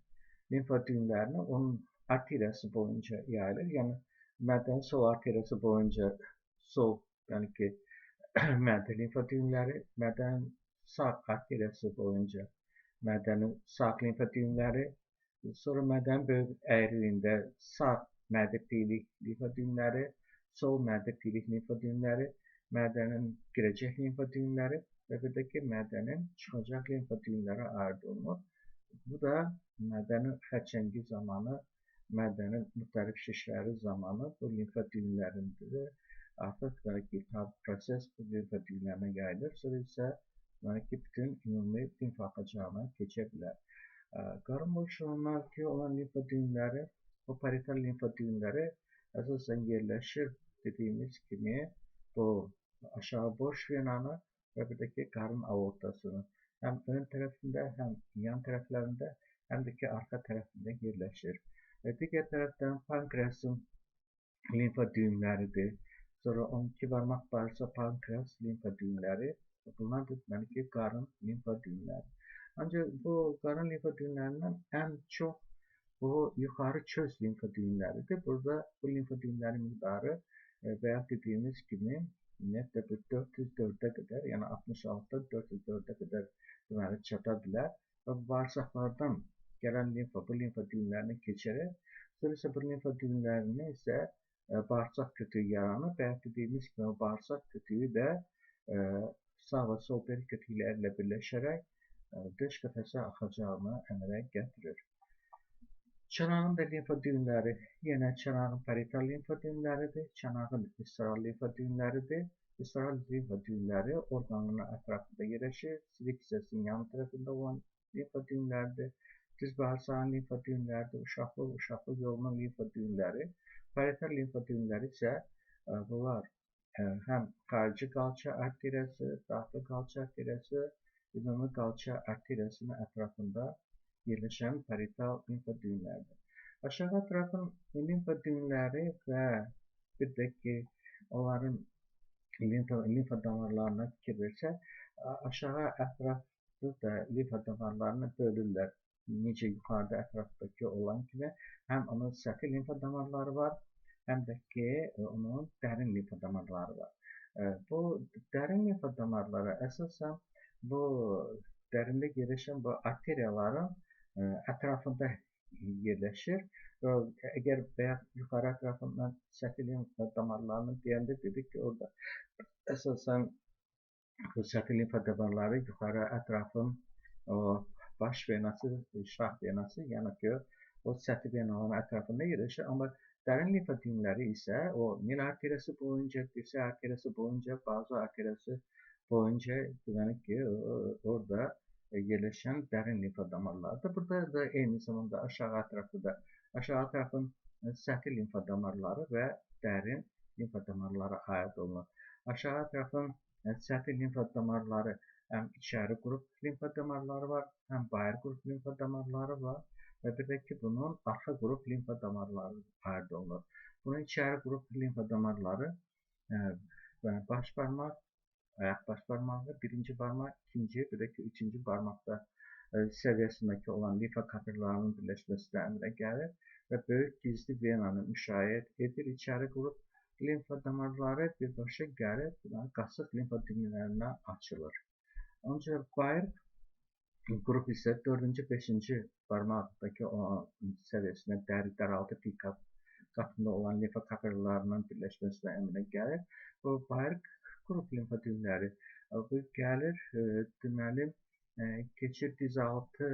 [SPEAKER 1] limfa düyünlərini onun arteriyası boyunca yayılır. Yəni, mədənin sol arteriyası boyunca sol, yəni ki, mədə limfa düyünləri, mədənin sağ arteriyası boyunca mədənin sağ limfa düyünləri, sonra mədən böyük əyriliyində sağ mədə piylik limfa düyünləri, sol mədə piylik limfa düyünləri, mədənin girəcək limfa düyünləri və bir də ki, mədənin çıxacaq limfa düyünləri aid olunur. Bu da mədənin xərçəngi zamanı, mədənin müxtəlif şişləri zamanı bu limfa düyünlərində artıq iltihab proses bu limfa düyünlərinə yayılır. Sonra isə deməli ki, bütün ümumi limfa axacağına keçə bilər. Qarın boşluğundakı olan limfa düyünləri, bu parietal limfa düyünləri əsasən yerləşir dediyimiz kimi bu aşağı boş venanı və bir də ki, qarın aortasını həm ön tərəfində, həm yan tərəflərində, həm də ki, arxa tərəfində yerləşir. Digər tərəfdən pankreasın limfa düyünləridir. Sonra 12 barmaq barsa pankreas limfa düyünləri. Bunlar da deməli ki, qarın limfa düyünləri. Ancaq bu qarın limfa düyünlərindən ən çox bu yuxarı çöz limfa düyünləridir. Burada bu limfa düyünləri miqdarı bayaq dediyimiz kimi ümumiyyətlə bu 404-ə qədər, yəni 66-dan 404-ə qədər deməli çata bilər və bağırsaqlardan gələn limfa bu limfa düyünlərini keçərək, sonra isə bu limfa düyünlərini isə bağırsaq kötüyü yaranır. Bayaq dediyimiz kimi o bağırsaq kötüyü də sağ və sol bel kötükləri ilə birləşərək döş qəfəsi axacağını əmələ gətirir. Çanağın da limfa düyünləri yenə çanağın parietal limfa düyünləridir, çanağın visceral limfa düyünləridir. Visceral limfa düyünləri orqanın ətrafında yerləşir. Sidik hissəsinin yan tərəfində olan limfa düyünləridir. Düz bağırsağın limfa düyünləridir. Uşaqlıq, uşaqlıq yolunun limfa düyünləri. Parietal limfa düyünləri isə bunlar həm xarici qalça arteriyası, daxili qalça arteriyası, ümumi qalça arteriyasının ətrafında yerləşən parietal limfa düyünləridir. Aşağı ətrafın limfa düyünləri və bir də ki, onların limfa damarlarına fikir versək, aşağı ətrafda da limfa damarlarını bölürlər. Necə yuxarıda ətrafdakı olan kimi, həm onun səthi limfa damarları var, həm də ki, onun dərin limfa damarları var. Bu dərin limfa damarları əsasən bu dərində yerləşən bu arteriyaların ətrafında yerləşir. Və əgər bayaq yuxarı ətrafından səthi limfa damarlarını deyəndə dedik ki, orada əsasən bu səthi limfa damarları yuxarı ətrafın o baş venası, şah venası, yəni ki, o səthi venaların ətrafında yerləşir. Amma dərin limfa düyünləri isə o mil arteriyası boyunca, dirsə arteriyası boyunca, bazu arteriyası boyunca, deməli ki, orada yerləşən dərin limfa damarlarıdır. Burada da eyni zamanda aşağı ətrafda da aşağı ətrafın səthi limfa damarları və dərin limfa damarları aid olunur. Aşağı ətrafın səthi limfa damarları həm içəri qrup limfa damarları var, həm bayır qrup limfa damarları var və bir də ki, bunun arxa qrup limfa damarları aid olunur. Bunun içəri qrup limfa damarları baş barmaq, ayaq baş barmağı, birinci barmaq, ikinci, bir də ki, üçüncü barmaqda səviyyəsindəki olan limfa kapillarının birləşməsinə əmrə gəlir və böyük gizli venanı müşayiət edir. İçəri qrup limfa damarları birbaşa gəlib qasıq limfa düyünlərinə açılır. Ancaq bayır qrup isə 4-cü, 5-ci barmaqdakı o səviyyəsinə dəri, dəraltı piy qatında olan limfa kapillarının birləşməsinə əmrə gəlir. Bu bayır qrup limfa düyünləri bu gəlir, deməli, keçir dizaltı,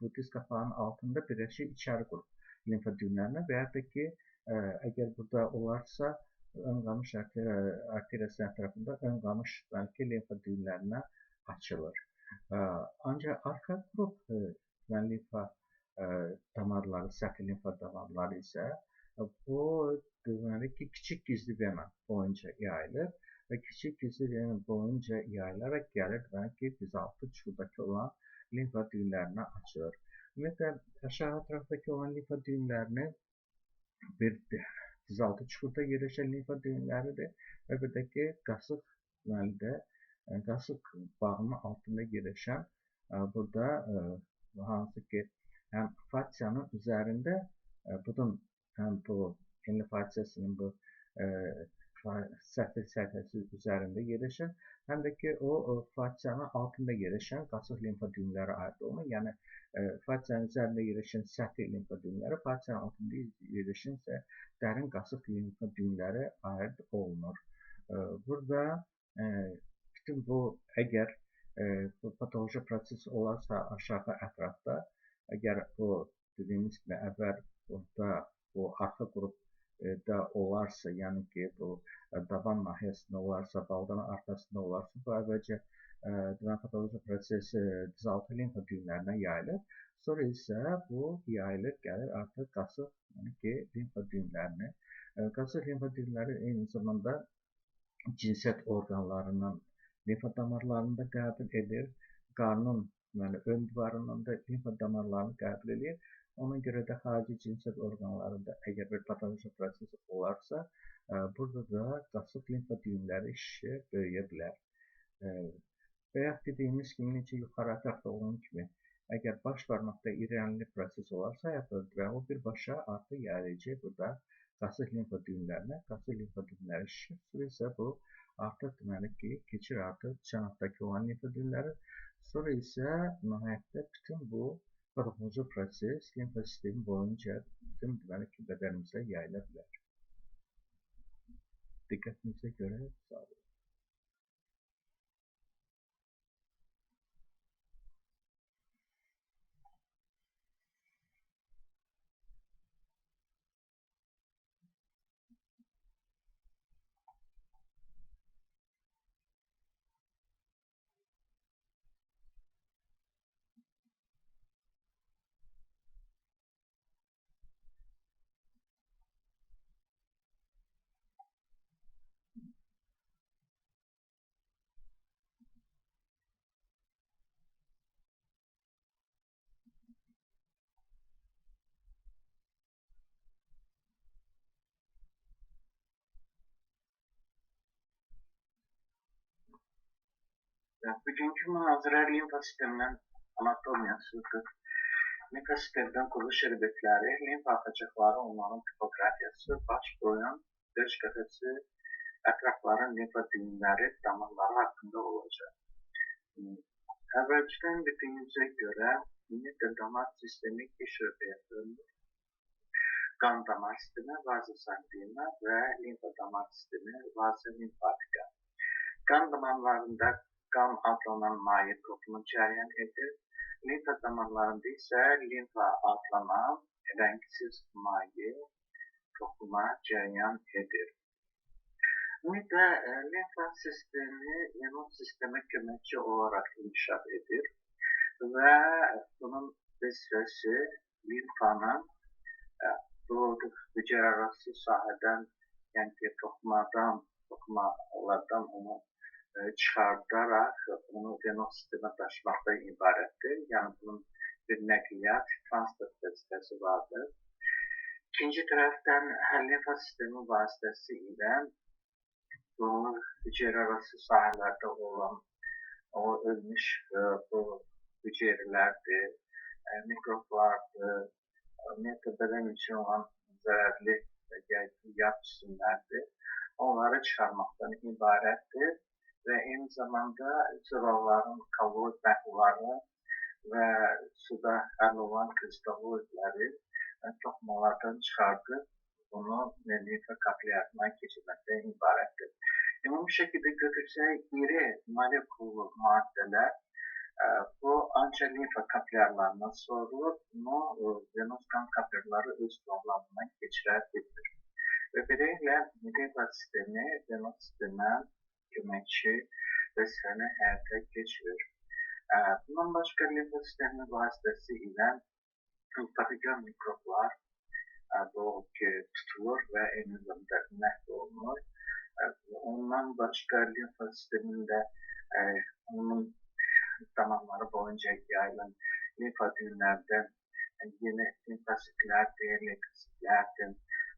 [SPEAKER 1] bu diz qapağının altında birləşir içəri qrup limfa düyünlərinə və ya da ki, əgər burada olarsa, ön qamış arteriyasının ətrafında ön qamış bəlkə limfa düyünlərinə açılır. Ancaq arxa qrup limfa damarları, səthi limfa damarları isə bu deməli ki, kiçik gizli vena boyunca yayılır və kiçik gizli vena boyunca yayılaraq gəlir deməli ki, dizaltı çuxurdakı olan limfa düyünlərinə açılır. Ümumiyyətlə, aşağı ətrafdakı olan limfa düyünlərini bir dizaltı çuxurda yerləşən limfa düyünləridir və bir də ki, qasıq deməli də qasıq bağının altında yerləşən burada hansı ki, həm fasciyanın üzərində bunun həm bu enli fasciyasının bu səthi səhifəsi üzərində yerləşən, həm də ki, o fasciyanın altında yerləşən qasıq limfa düyünləri aid olunur. Yəni, fasciyanın üzərində yerləşən səthi limfa düyünləri, fasciyanın altında yerləşən isə dərin qasıq limfa düyünləri aid olunur. Burada bütün bu, əgər bu patoloji proses olarsa aşağı ətrafda, əgər bu dediyimiz kimi əvvəl burada bu arxa qrupda olarsa, yəni ki, bu daban nahiyəsində olarsa, baldanın arxasında olarsa, bu əvvəlcə deməli patoloji proses dizaltı limfa düyünlərinə yayılır. Sonra isə bu yayılır, gəlir artıq qasıq, yəni ki, limfa düyünlərini. Qasıq limfa düyünləri eyni zamanda cinsiyyət orqanlarından limfa damarlarını da qəbul edir. Qarnın deməli, ön divarından da limfa damarlarını qəbul edir. Ona görə də xarici cinsiyyət orqanlarında əgər bir patoloji proses olarsa, burada da qasıq limfa düyünləri şişir, böyüyə bilər. Bayaq dediyimiz kimi, necə yuxarı ətrafda olan kimi, əgər baş barmaqda irənli proses olarsa, və o birbaşa artıq yayılacaq burada qasıq limfa düyünlərinə, qasıq limfa düyünləri şişir. Sonra isə bu artıq deməli ki, keçir artıq çanaqdakı olan limfa düyünləri. Sonra isə nəhayətdə bütün bu patoloji proses limfa sistemi boyunca bütün deməli ki, bədənimizə yayıla bilər. Diqqətinizə görə sağ olun. Bugünkü münazirə limfa sisteminin anatomiyasıdır. Limfa sisteminin quruluş elementləri, limfa axacaqları, onların topoqrafiyası, baş, boyun, döş qəfəsi, ətrafların limfa düyünləri, damarları haqqında olacaq. Əvvəlcədən bildiyimizə görə ümumiyyətlə damar sistemi iki şöbəyə bölünür. Qan damar sistemi, vaza sanguina və limfa damar sistemi, vaza limfatika. Qan damarlarında qan adlanan maye toxumu cəryan edir. Limfa damarlarında isə limfa adlanan rəngsiz maye toxuma cəryan edir. Ümumiyyətlə, limfa sistemi immun sistemə köməkçi olaraq inkişaf edir və bunun vəzifəsi limfanın bu hüceyrəarası sahədən, yəni ki, toxumalardan onu çıxardaraq onu venoz sistemə daşımaqdan ibarətdir. Yəni bunun bir nəqliyyat, transport vəzifəsi vardır. İkinci tərəfdən limfa sistemi vasitəsilə bu hüceyrəarası sahələrdə olan o ölmüş bu hüceyrələrdir, mikroblardır, ümumiyyətlə bədən üçün olan zərərli yağ cisimlərdir. Onları çıxarmaqdan ibarətdir və eyni zamanda zırvaların kolloid məhlulları və suda həll olan kristalloidləri toxumalardan çıxardıb bunu limfa kapilyarından keçirməkdən ibarətdir. Ümumi şəkildə götürsək, iri molekullu maddələr bu ancaq limfa kapilyarlarından sorulur, bunu venoz qan kapilyarları öz yollarından keçirə bilmir. Və beləliklə limfa sistemi venoz sistemə köməkçi vəzifəni həyata keçirir. Bundan başqa limfa sistemi vasitəsilə patogen mikroblar ki, tutulur və eyni zamanda məhv olunur. Ondan başqa limfa sistemində onun damarları boyunca yayılan limfa düyünlərdə yeni limfositlərdir, leykositlərdir,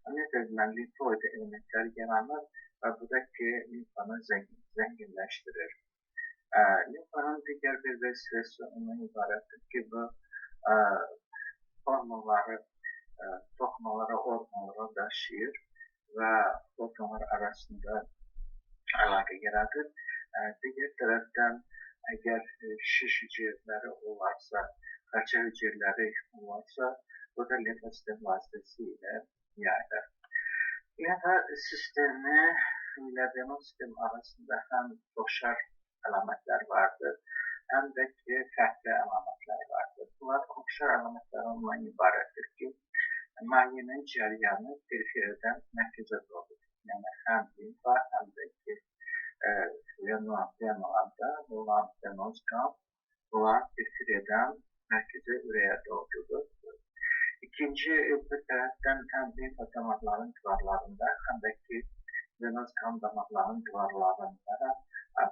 [SPEAKER 1] ümumiyyətlə limfoid elementlər yaranır və bu da ki, limfanı zənginləşdirir. Limfanın digər bir vəzifəsi ondan ibarətdir ki, bu hormonları toxumalara, orqanlara daşıyır və orqanlar arasında əlaqə yaradır. Digər tərəfdən, əgər şiş hüceyrələri olarsa, xaça hüceyrələri olarsa, bu da limfa sistemi vasitəsilə yayılır. Limfa sistemi ilə venoz sistemi arasında həm oxşar əlamətlər vardır, həm də ki, fərqli əlamətlər vardır. Bunlar oxşar əlamətlər ondan ibarətdir ki, mayenin cəryanı periferiyadan mərkəzə doğrudur. Yəni, həm limfa, həm də ki, venalarda olan venoz qan, bunlar periferiyadan mərkəzə, ürəyə doğrudur. İkinci bir tərəfdən həm limfa damarlarının divarlarında, həm də ki, venoz qan damarlarının divarlarında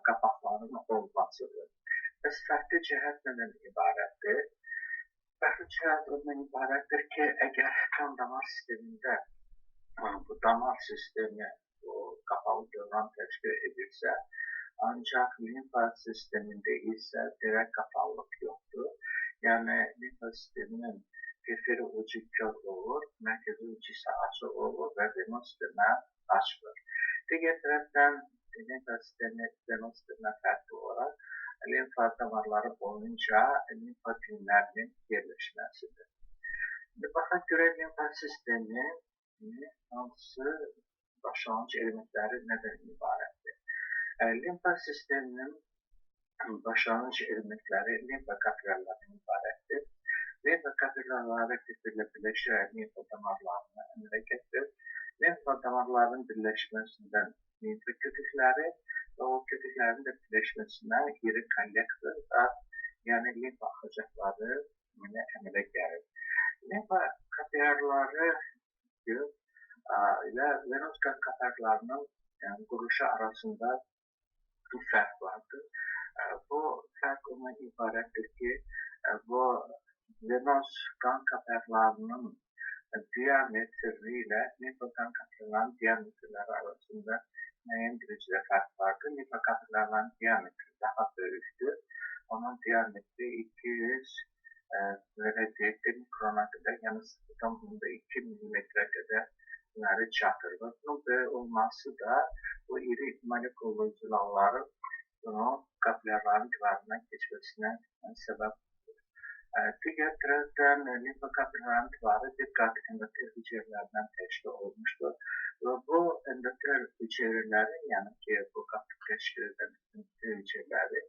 [SPEAKER 1] qapaqların olmasıdır. Bəs fərqli cəhət nədən ibarətdir? Fərqli cəhət ondan ibarətdir ki, əgər qan damar sistemində bu damar sistemi qapalı dövran təşkil edirsə, ancaq limfa sistemində isə belə qapalılıq yoxdur. Yəni, limfa sisteminin periferi ucu kör olur, mərkəzi ucu isə açıq olur və venoz sistemə açılır. Digər tərəfdən limfa sistemi venoz sisteminə fərqli olaraq limfa damarları boyunca limfa düyünlərinin yerləşməsidir. İndi baxaq görək limfa sistemi hansı başlanğıc elementləri nədən ibarətdir? Limfa sisteminin başlanğıc elementləri limfa kapilyarlarından ibarətdir. Limfa kapilyarları bir-birlə birləşərək limfa damarlarını əmələ gətirir. Limfa damarlarının birləşməsindən limfa kötükləri və o kötüklərin də birləşməsindən iri kollektor, yəni limfa axacaqları əmələ gəlir. Limfa kapilyarları ilə venoz qan kapilyarlarının quruluşu arasında bir fərq vardır. Bu fərq ondan ibarətdir ki, bu venoz qan kapilyarlarının diametri ilə limfa qan kapilyarlarının diametrləri arasında müəyyən dərəcədə fərq vardır. Limfa kapillarlarının diametri daha böyükdür. Onun diametri 200 belə deyək də mikrona qədər, yəni 0,2 millimetrə qədər deməli çatır. Və bunun böyük olması da bu iri molekullu zülalların bunu kapillarların divarından keçməsinə səbəb olur. Digər tərəfdən limfa kapillarının divarı bir qat endotel hüceyrələrindən təşkil olmuşdur. Və bu endotel hüceyrələri, yəni ki, bu qatı təşkil edən endotel hüceyrələri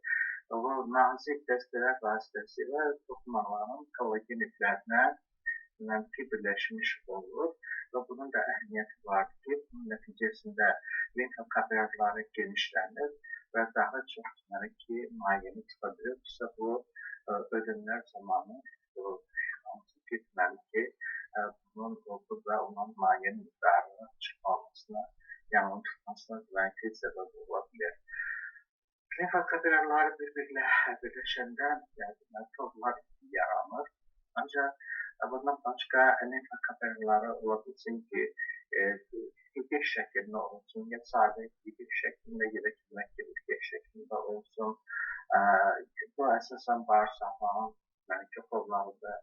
[SPEAKER 1] o nazik dəstələr vasitəsilə toxumaların kollagen iplərinə ki, birləşmiş olur və bunun da əhəmiyyəti vardır ki, bunun nəticəsində limfa kapillarları genişlənir və daha çox deməli ki, mayeni çıxa bilir. Xüsusilə bu ödemlər zamanı hansı ki, deməli ki, bunun burada olan mayenin miqdarının çıxmamasına, yəni onun tutmasına deməli ki, səbəb ola bilər. Limfa kapillarları bir-birinə birləşəndə yəni, torlar yaranır. Ancaq bundan başqa limfa kapillarları ola bilsin ki, ipək şəklində olsun, ya sadə ipək şəklində, ya da ipək şəklində olsun. Bu əsasən bağırsaqların yəni ki, xovlarında,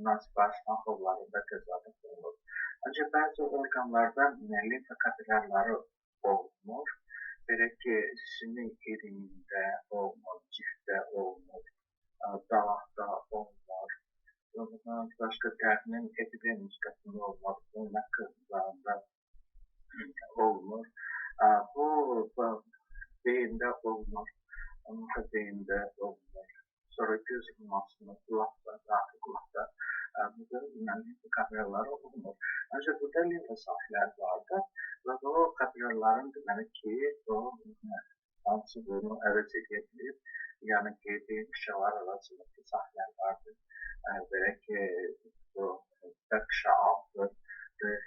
[SPEAKER 1] nazik bağırsaq xovlarında təzadüf olunur. Ancaq bəzi orqanlarda limfa kapillarları olmur. Belə ki, sümük irinində olmur, cilddə olmur, dalaqda olmur. Bundan başqa dərinin epidermis qatında olmur, oynaq qızlarında olmur. Bu beyində olmur, onun da beyində olmur. Sonra göz olmasında, qulaqda, daxil qulaqda burada limfa kapillarları olmur. Ancaq burada limfa sahələri vardır və bu kapillarların deməli ki, o hansı bunu əvəz edə bilir. Yəni ki, beyin qışaları arasındakı sahələr vardır. Belə ki, bu qışa altı,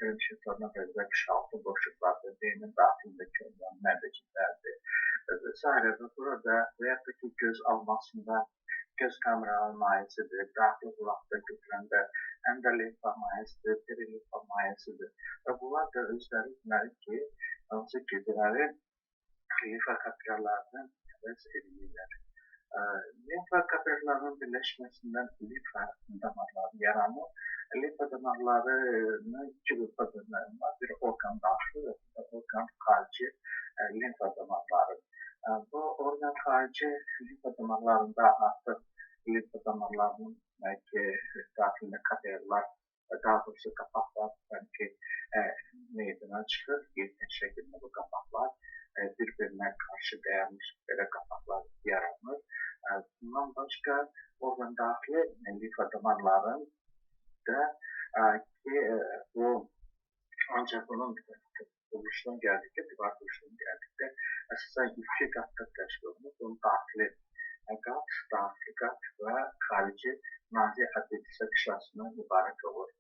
[SPEAKER 1] həmişə bənzər qışa altı boşluqlardır, beynin daxilindəki olan mərdəciklərdir və s. Və burada və yaxud da ki, göz almasında göz kameraları mayesidir, daxil qulaqda götürəndə endolimfa mayesidir, perilimfa mayesidir və bunlar da özləri deməli ki, hansı ki, deməli, limfa kapillarlarını əvəz edirlər. Limfa kapillarlarının birləşməsindən limfa damarları yaranır. Limfa damarlarını iki qrupa bölmək var. Bir orqan daxili və bir orqan xarici limfa damarları. Bu orqan xarici limfa damarlarında artıq limfa damarlarının ki, daxilində kapillarlar, daha doğrusu qapaqlar ki, meydana çıxır. Yetən şəkildə bu qapaqlar bir-birinə qarşı dayanmış belə qapaqlar yaranır. Bundan başqa orqan daxili limfa damarların da ki, bu ancaq bunun quruluşuna gəldikdə, divar quruluşuna gəldikdə əsasən iki qatda təşkil olunur. Bunun daxili qat, daxili qat və xarici nazik adventisiya qışlasından ibarət olur.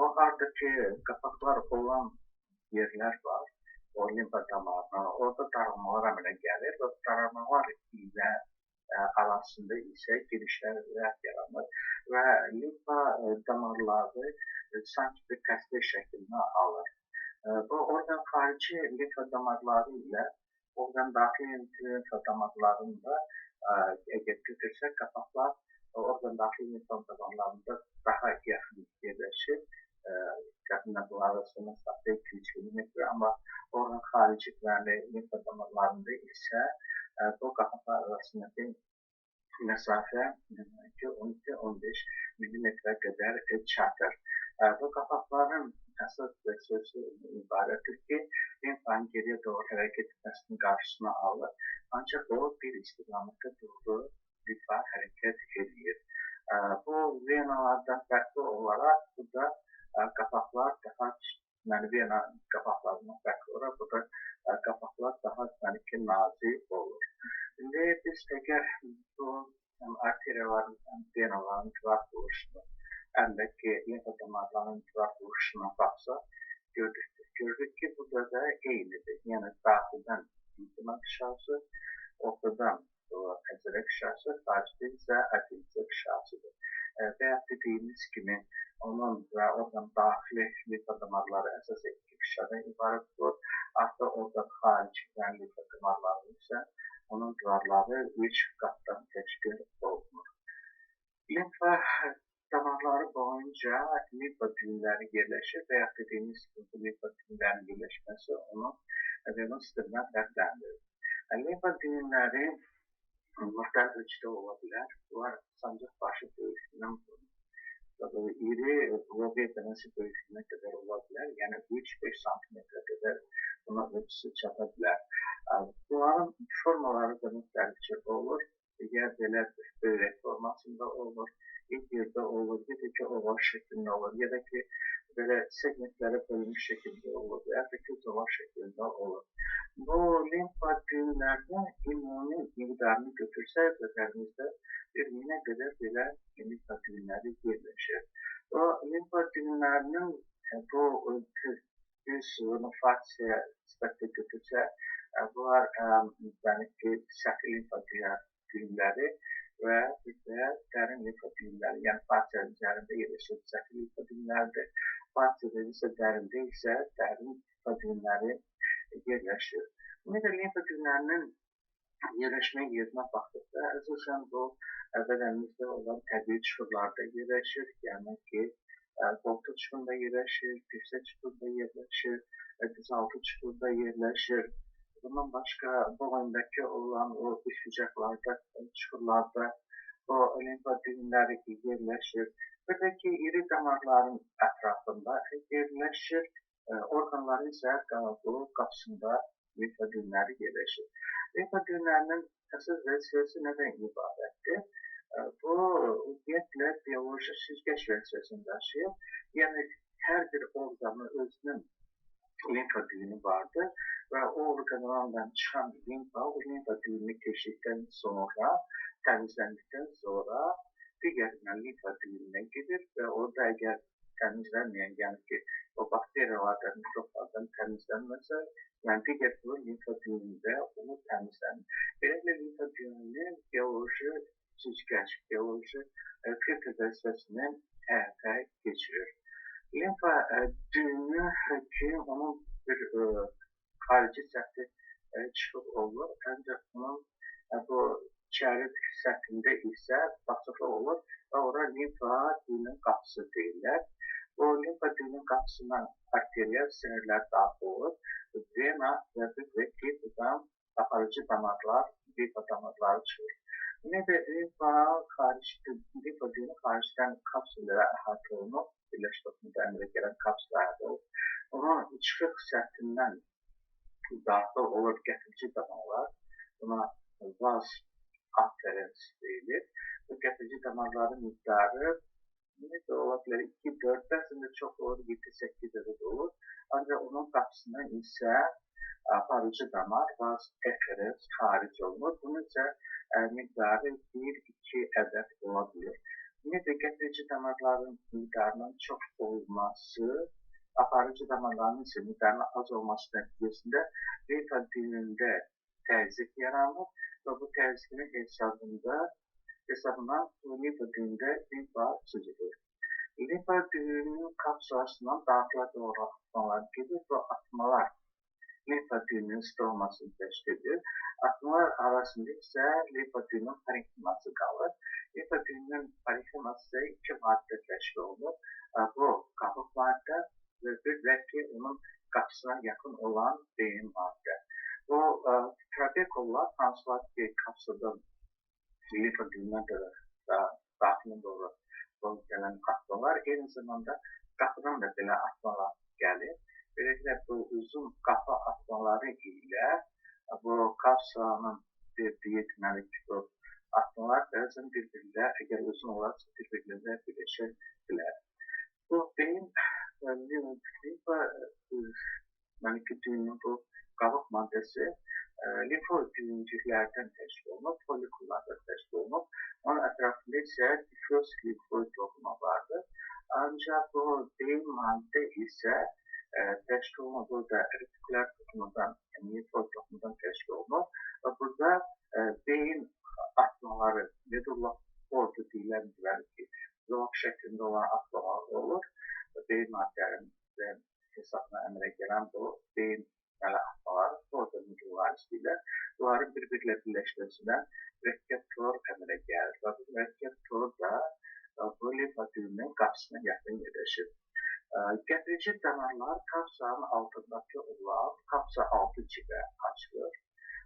[SPEAKER 1] O harda ki, qapaqlar olan yerlər var, o limfa damarına, orada daralmalar əmələ gəlir və bu daralmalar ilə arasında isə girişlər yaranır və limfa damarları sanki bir təsvir şəklini alır. Bu orqan xarici limfa damarları ilə orqan daxili limfa damarlarında əgər götürsək, qapaqlar orqan daxili limfa damarlarında daha yaxın yerləşir. Təxminən bunlar arasında məsafə 2-3 mm, amma orqan xarici limfa damarlarında isə bu qapaqlar arasındakı məsafə 12-15 mm qədər çatır. Bu qapaqların əsas vəzifəsi ibarətdir ki, limfanın geriyə doğru hərəkət etməsinin qarşısını alır. Ancaq o bir istiqamətə doğru limfa hərəkət edir. Bu venalardan fərqli olaraq burada qapaqlar daha deməli vena qapaqlarından fərqli olaraq burada qapaqlar daha deməli ki, nazik olur. İndi biz əgər bu arteriyaların, venaların divar quruluşunu, həm də ki, limfa damarlarının divar quruluşuna baxsaq, görürük ki, burada da eynidir. Yəni daxildən intima qışası, ortadan əzələ qışası, xaricdə isə adventisiya qışasıdır. Bayaq dediyimiz kimi onun və orqan daxili limfa damarları əsasən iki qişadan ibarət olur. Artıq orqan xarici limfa damarları isə onun divarları 3 qatdan təşkil olunur. Limfa damarları boyunca limfa düyünləri yerləşir və yaxud dediyimiz kimi bu limfa düyünlərinin yerləşməsi onu venoz sistemindən fərqləndirir. Limfa düyünləri müxtəlif ölçüdə ola bilər. Bunlar sancaq başı böyüklüyündən iri lobya dənəsi böyüklüyünə qədər ola bilər. Yəni 3-5 santimetrə qədər buna ölçüsü çata bilər. Bunların formaları da müxtəlif cür olur. Ya belə böyrək formasında olur, yerdə olur, ya da ki, oval şəklində olur, ya da ki, belə segmentlərə bölünmüş şəkildə olur, ya da ki, zolaq şəklində olur. Bu limfa düyünlərinin ümumi miqdarını götürsək, bədənimizdə bir minə qədər belə limfa düyünləri yerləşir. O limfa düyünlərinin bu düz fasiya nisbətdə götürsək, bunlar yəni ki, səthi limfa düyünləri və bir də dərin limfa düyünləri, yəni fasiya üzərində yerləşir səthi limfa düyünləridir. Fasiyada isə dərində isə dərin limfa düyünləri yerləşir. Ümumiyyətlə, limfa düyünlərinin yerləşmə yerinə baxdıqda, əsasən bu bədənimizdə olan təbii çuxurlarda yerləşir, yəni ki, qoltuq çuxurunda yerləşir, dirsək çuxurunda yerləşir, dizaltı çuxurunda yerləşir. Bundan başqa boyundakı olan o üst bucaqlarda, çuxurlarda o limfa düyünləri yerləşir. Bir də ki, iri damarların ətrafında yerləşir, orqanların isə bu qapısında limfa düyünləri yerləşir. Limfa düyünlərinin əsas vəzifəsi nədən ibarətdir? Bu, ümumiyyətlə, bioloji süzgəc vəzifəsini daşıyır. Yəni, hər bir orqanın özünün limfa düyünü vardır və o orqandan çıxan limfa, o limfa düyününü keçdikdən sonra, təmizləndikdən sonra digər limfa düyününə gedir və orada əgər təmizlənməyən, yəni ki, o bakteriyalardan, mikroblardan təmizlənməsə, yəni digər bu limfa düyünündə onu təmizlənir. Beləliklə, limfa düyününü bioloji süzgəc, bioloji filtr vəzifəsini həyata keçirir. Limfa düyünü ki, onun bir xarici səthi çıxıq olur, ancaq bunun bu içəri səthində isə basıqlıq olur və ora limfa düyünün qapısı deyirlər. O limfa düyünün qapısına arterial sinirlər daxil olur, vena və bir ki, buradan aparıcı damarlar, limfa damarları çıxır. Ümumiyyətlə, limfa düyünü xaricdən kapsullara əhatə olunub, birləşik toxumda əmələ gələn kapsula əhatə olunub. Onun çıxıq səthindən daxil olur gətirici damarlar, buna vaz afferens deyilir. Bu gətirici damarların miqdarı ümumiyyətlə ola bilər 2-4, bəzən də çox olur, 7-8 ədəd olur. Ancaq onun qapısına isə aparıcı damar vaz efferens xaric olunur. Bunun isə miqdarı 1-2 ədəd ola bilir. Ümumiyyətlə, gətirici damarların miqdarının çox olması, aparıcı damarların isə miqdarının az olması nəticəsində limfa düyünündə təzyiq yaranır və bu təzyiqin hesabına limfa düyünündə limfa süzülür. Limfa düyününün kapsulasından daxilə doğru atmalar gedir və atmalar limfa düyününün stromasını təşkil edir. Atmalar arasında isə limfa düyününün parenximası qalır. Limfa düyününün parenximası isə iki maddə təşkil olunur. Bu qabıq maddə və bir də ki, onun qapısına yaxın olan beyin maddə. Bu trabekullar hansılar ki, kapsuldan limfa düyününə daxilinə doğru gələn atmalar, eyni zamanda qapıdan da belə atmalar gəlir. Beləliklə, bu uzun qapı atmaları ilə bu kapsulanın verdiyi deməli ki, bu atmalar bəzən bir-birinə, əgər uzun olarsa, bir-birinə birləşə bilər. Bu beyin limfa deməli ki, düyünün bu qabıq maddəsi limfoid düyüncüklərdən təşkil olunub, folikullardan təşkil olunub. Onun ətrafında isə diffuz limfoid toxumu vardır. Ancaq bu beyin maddə isə təşkil olunur, burada retikulyar toxumundan, yəni limfoid toxumundan təşkil olunur. Və burada beyin atmaları, medulla ordu deyilən deməli ki, Zolaq şəklində olan atmalar olur. Beyin maddələrinin hesabına əmələ gələn bu beyin atmaları, orada müdürlər istəyirlər. Bunların bir-birlə birləşməsindən mürəkkəb tor əmələ gəlir və bu mürəkkəb tor da bu limfa düyününün qapısına yaxın yerləşir. Gətirici damarlar kapsanın altındakı olan kapsa altı cibə açılır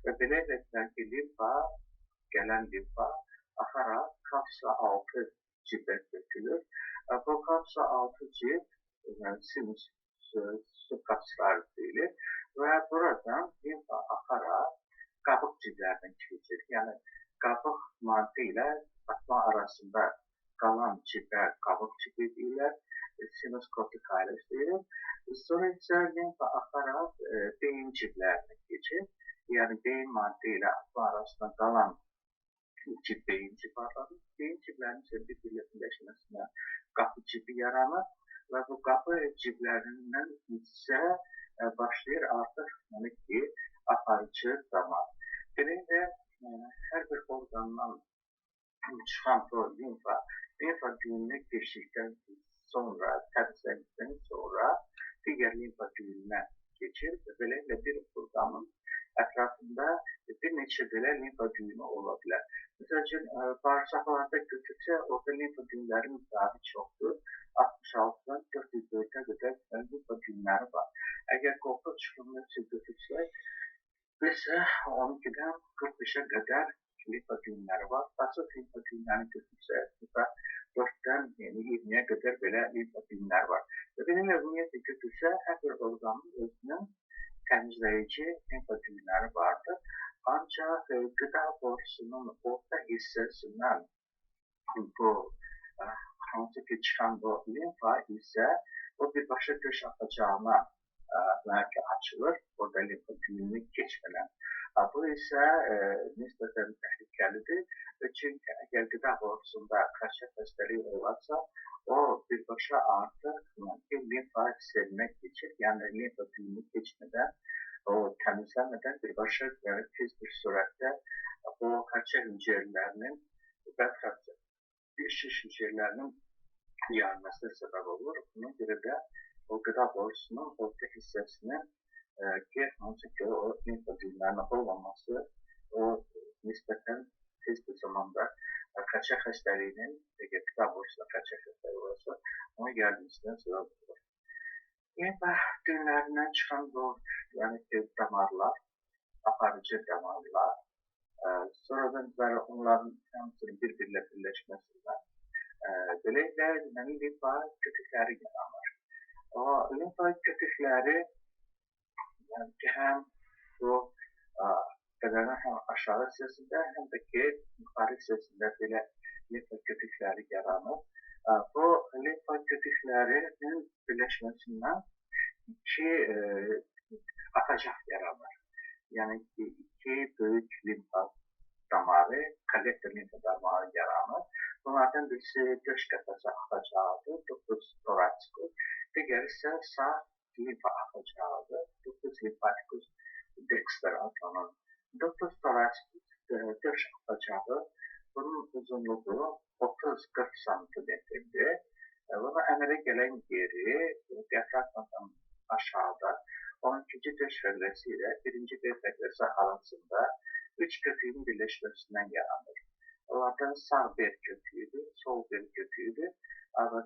[SPEAKER 1] və beləliklə ki, limfa, gələn limfa axaraq kapsa altı cibə tökülür. Bu kapsa altı cib, yəni sinus subkapsular deyilir və buradan limfa axaraq qabıq ciblərinə keçir. Yəni qabıq maddə ilə atma arasında qalan cibə qabıq cibi deyirlər, sinus corticalis deyilir. Sonra isə limfa axaraq beyin ciblərinə keçir. Yəni beyin maddə ilə atma arasında qalan cib beyin cibi adlanır. Beyin ciblərinin isə bir-birlə birləşməsinə qapı cibi yaranır və bu qapı ciblərindən isə başlayır artıq yəni ki, aparıcı damar. Beləliklə, hər bir orqandan çıxan bu limfa, limfa düyününə keçdikdən sonra, təmizləndikdən sonra digər limfa düyününə keçir və beləliklə bir orqanın ətrafında bir neçə belə limfa düyünü ola bilər. Məsəl üçün, bağırsaqlarda götürsə, orada limfa düyünləri miqdarı çoxdur. 66-dan 404-ə qədər limfa düyünləri var. Əgər qoltuq çıxımını götürsək, isə 12-dən 45-ə qədər limfa düyünləri var. Basıq limfa düyünlərini götürsək, burada 4-dən yəni 20-yə qədər belə limfa düyünləri var. Və beləliklə, ümumiyyətlə götürsə, hər bir orqanın özünün təmizləyici limfa düyünləri vardır. Ancaq qida borusunun orta hissəsindən bu hansı ki çıxan bu limfa isə o birbaşa döş axacağına ki açılır, orada limfa düyününü keçmədən. Bu isə nisbətən təhlükəlidir. Çünki əgər qida borusunda xərçəng xəstəliyi olarsa, o birbaşa artıq limfa selinə keçir, yəni limfa düyününü keçmədən, o təmizlənmədən birbaşa yəni, tez bir sürətdə o xərçəng hüceyrələrinin və şiş hüceyrələrinin yayılmasına səbəb olur. Buna görə də o qida borusunun orta hissəsinin ki, hansı ki o limfa düyünlərinin olmaması o nisbətən tez bir zamanda xərçəng xəstəliyinin, əgər qida borusunda xərçəng xəstəliyi olarsa, onun yayılmasına səbəb olur. Limfa düyünlərindən çıxan bu, yəni ki, damarlar, aparıcı damarlar, sonradan onların hamısının bir-birlə birləşməsindən beləliklə deməli limfa kötükləri yaranır. O limfa kötükləri yəni ki, həm bu bədənin həm aşağı hissəsində, həm də ki, yuxarı hissəsində belə limfa kötükləri yaranır. Bu limfa kötüklərinin birləşməsindən iki atacaq yaranır. Yəni ki, iki böyük limfa damarı, kollektor limfa damarı yaranır. Bunlardan birisi döş qəfəsi axacağıdır, ductus thoracicus. Digəri isə sağ limfa axacağıdır, ductus lymphaticus dexter adlanır. Ductus thoracicus döş axacağı, bunun uzunluğu 30-40 santimetrdir. Buna əmələ gələn yeri diafraqmadan aşağıda 12-ci döş fəqrəsi ilə 1-ci bel fəqrəsi arasında 3 kötüyün birləşməsindən yaranır. Onlardan sağ bel kötüyüdür, sol bel kötüyüdür,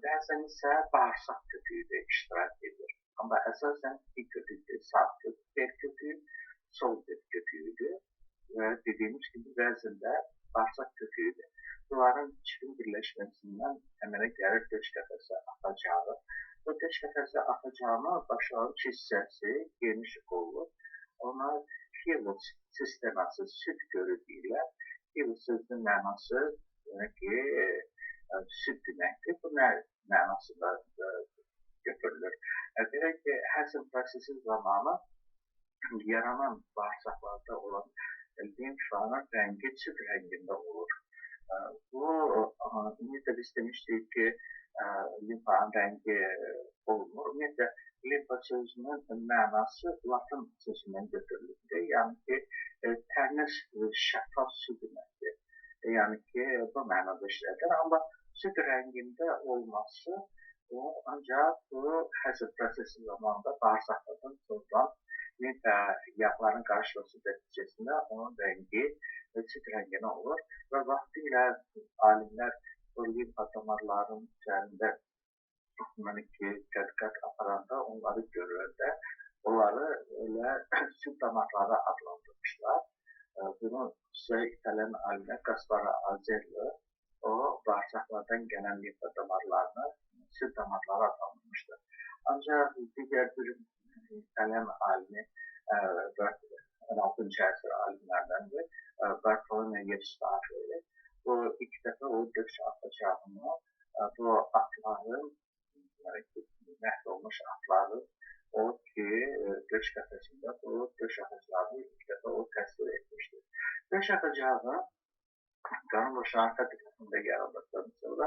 [SPEAKER 1] bəzən isə bağırsaq kötüyü də iştirak edir. Amma əsasən iki kötüydür, sağ bel kötüyü, sol bel kötüyüdür və dediyimiz kimi bəzən də bağırsaq kötüyüdür. Bunların üçünün birləşməsindən əmələ gəlir döş qəfəsi axacağı. Bu döş qəfəsi axacağının başlanğıc hissəsi geniş olur. Ona hilus sisteması, süd gölü deyirlər. Hilus sözünün mənası yəni ki, süd deməkdir. Bu nə mənasında götürülür? Belə ki, həzm prosesi zamanı yaranan bağırsaqlarda olan limfanın rəngi süd rəngində olur. Bu, ümumiyyətlə biz demişdik ki, limfanın rəngi olmur. Ümumiyyətlə, limfa sözünün mənası latın sözündən götürülübdür. Yəni ki, təmiz, şəffaf su deməkdir. Yəni ki, bu mənada işlədir. Amma Süd rəngində olması o, ancaq bu həzm prosesi zamanında bağırsaqlardan sorulan limfa yağların qarışması nəticəsində onun rəngi süd rənginə olur və vaxtilə alimlər bu limfa damarlarının üzərində deməli ki, tədqiqat aparanda, onları görəndə onları elə süd damarları adlandırmışlar. Bunu xüsusilə İtalyan alimlər Gaspara Azello o bağırsaqlardan gələn limfa damarlarını süd damarları adlandırmışdır. Ancaq digər bir İtalyan alimi 16-cı əsr alimlərdəndir, Bartolomeo Eustachi. Bu ilk dəfə o döş axacağını, bu atların, məhv olmuş atları, o ki, döş qəfəsində bu döş axacağını ilk dəfə o təsvir etmişdir. Döş axacağı qanın boşluğunun arxa tərəfində yaraldıqdan sonra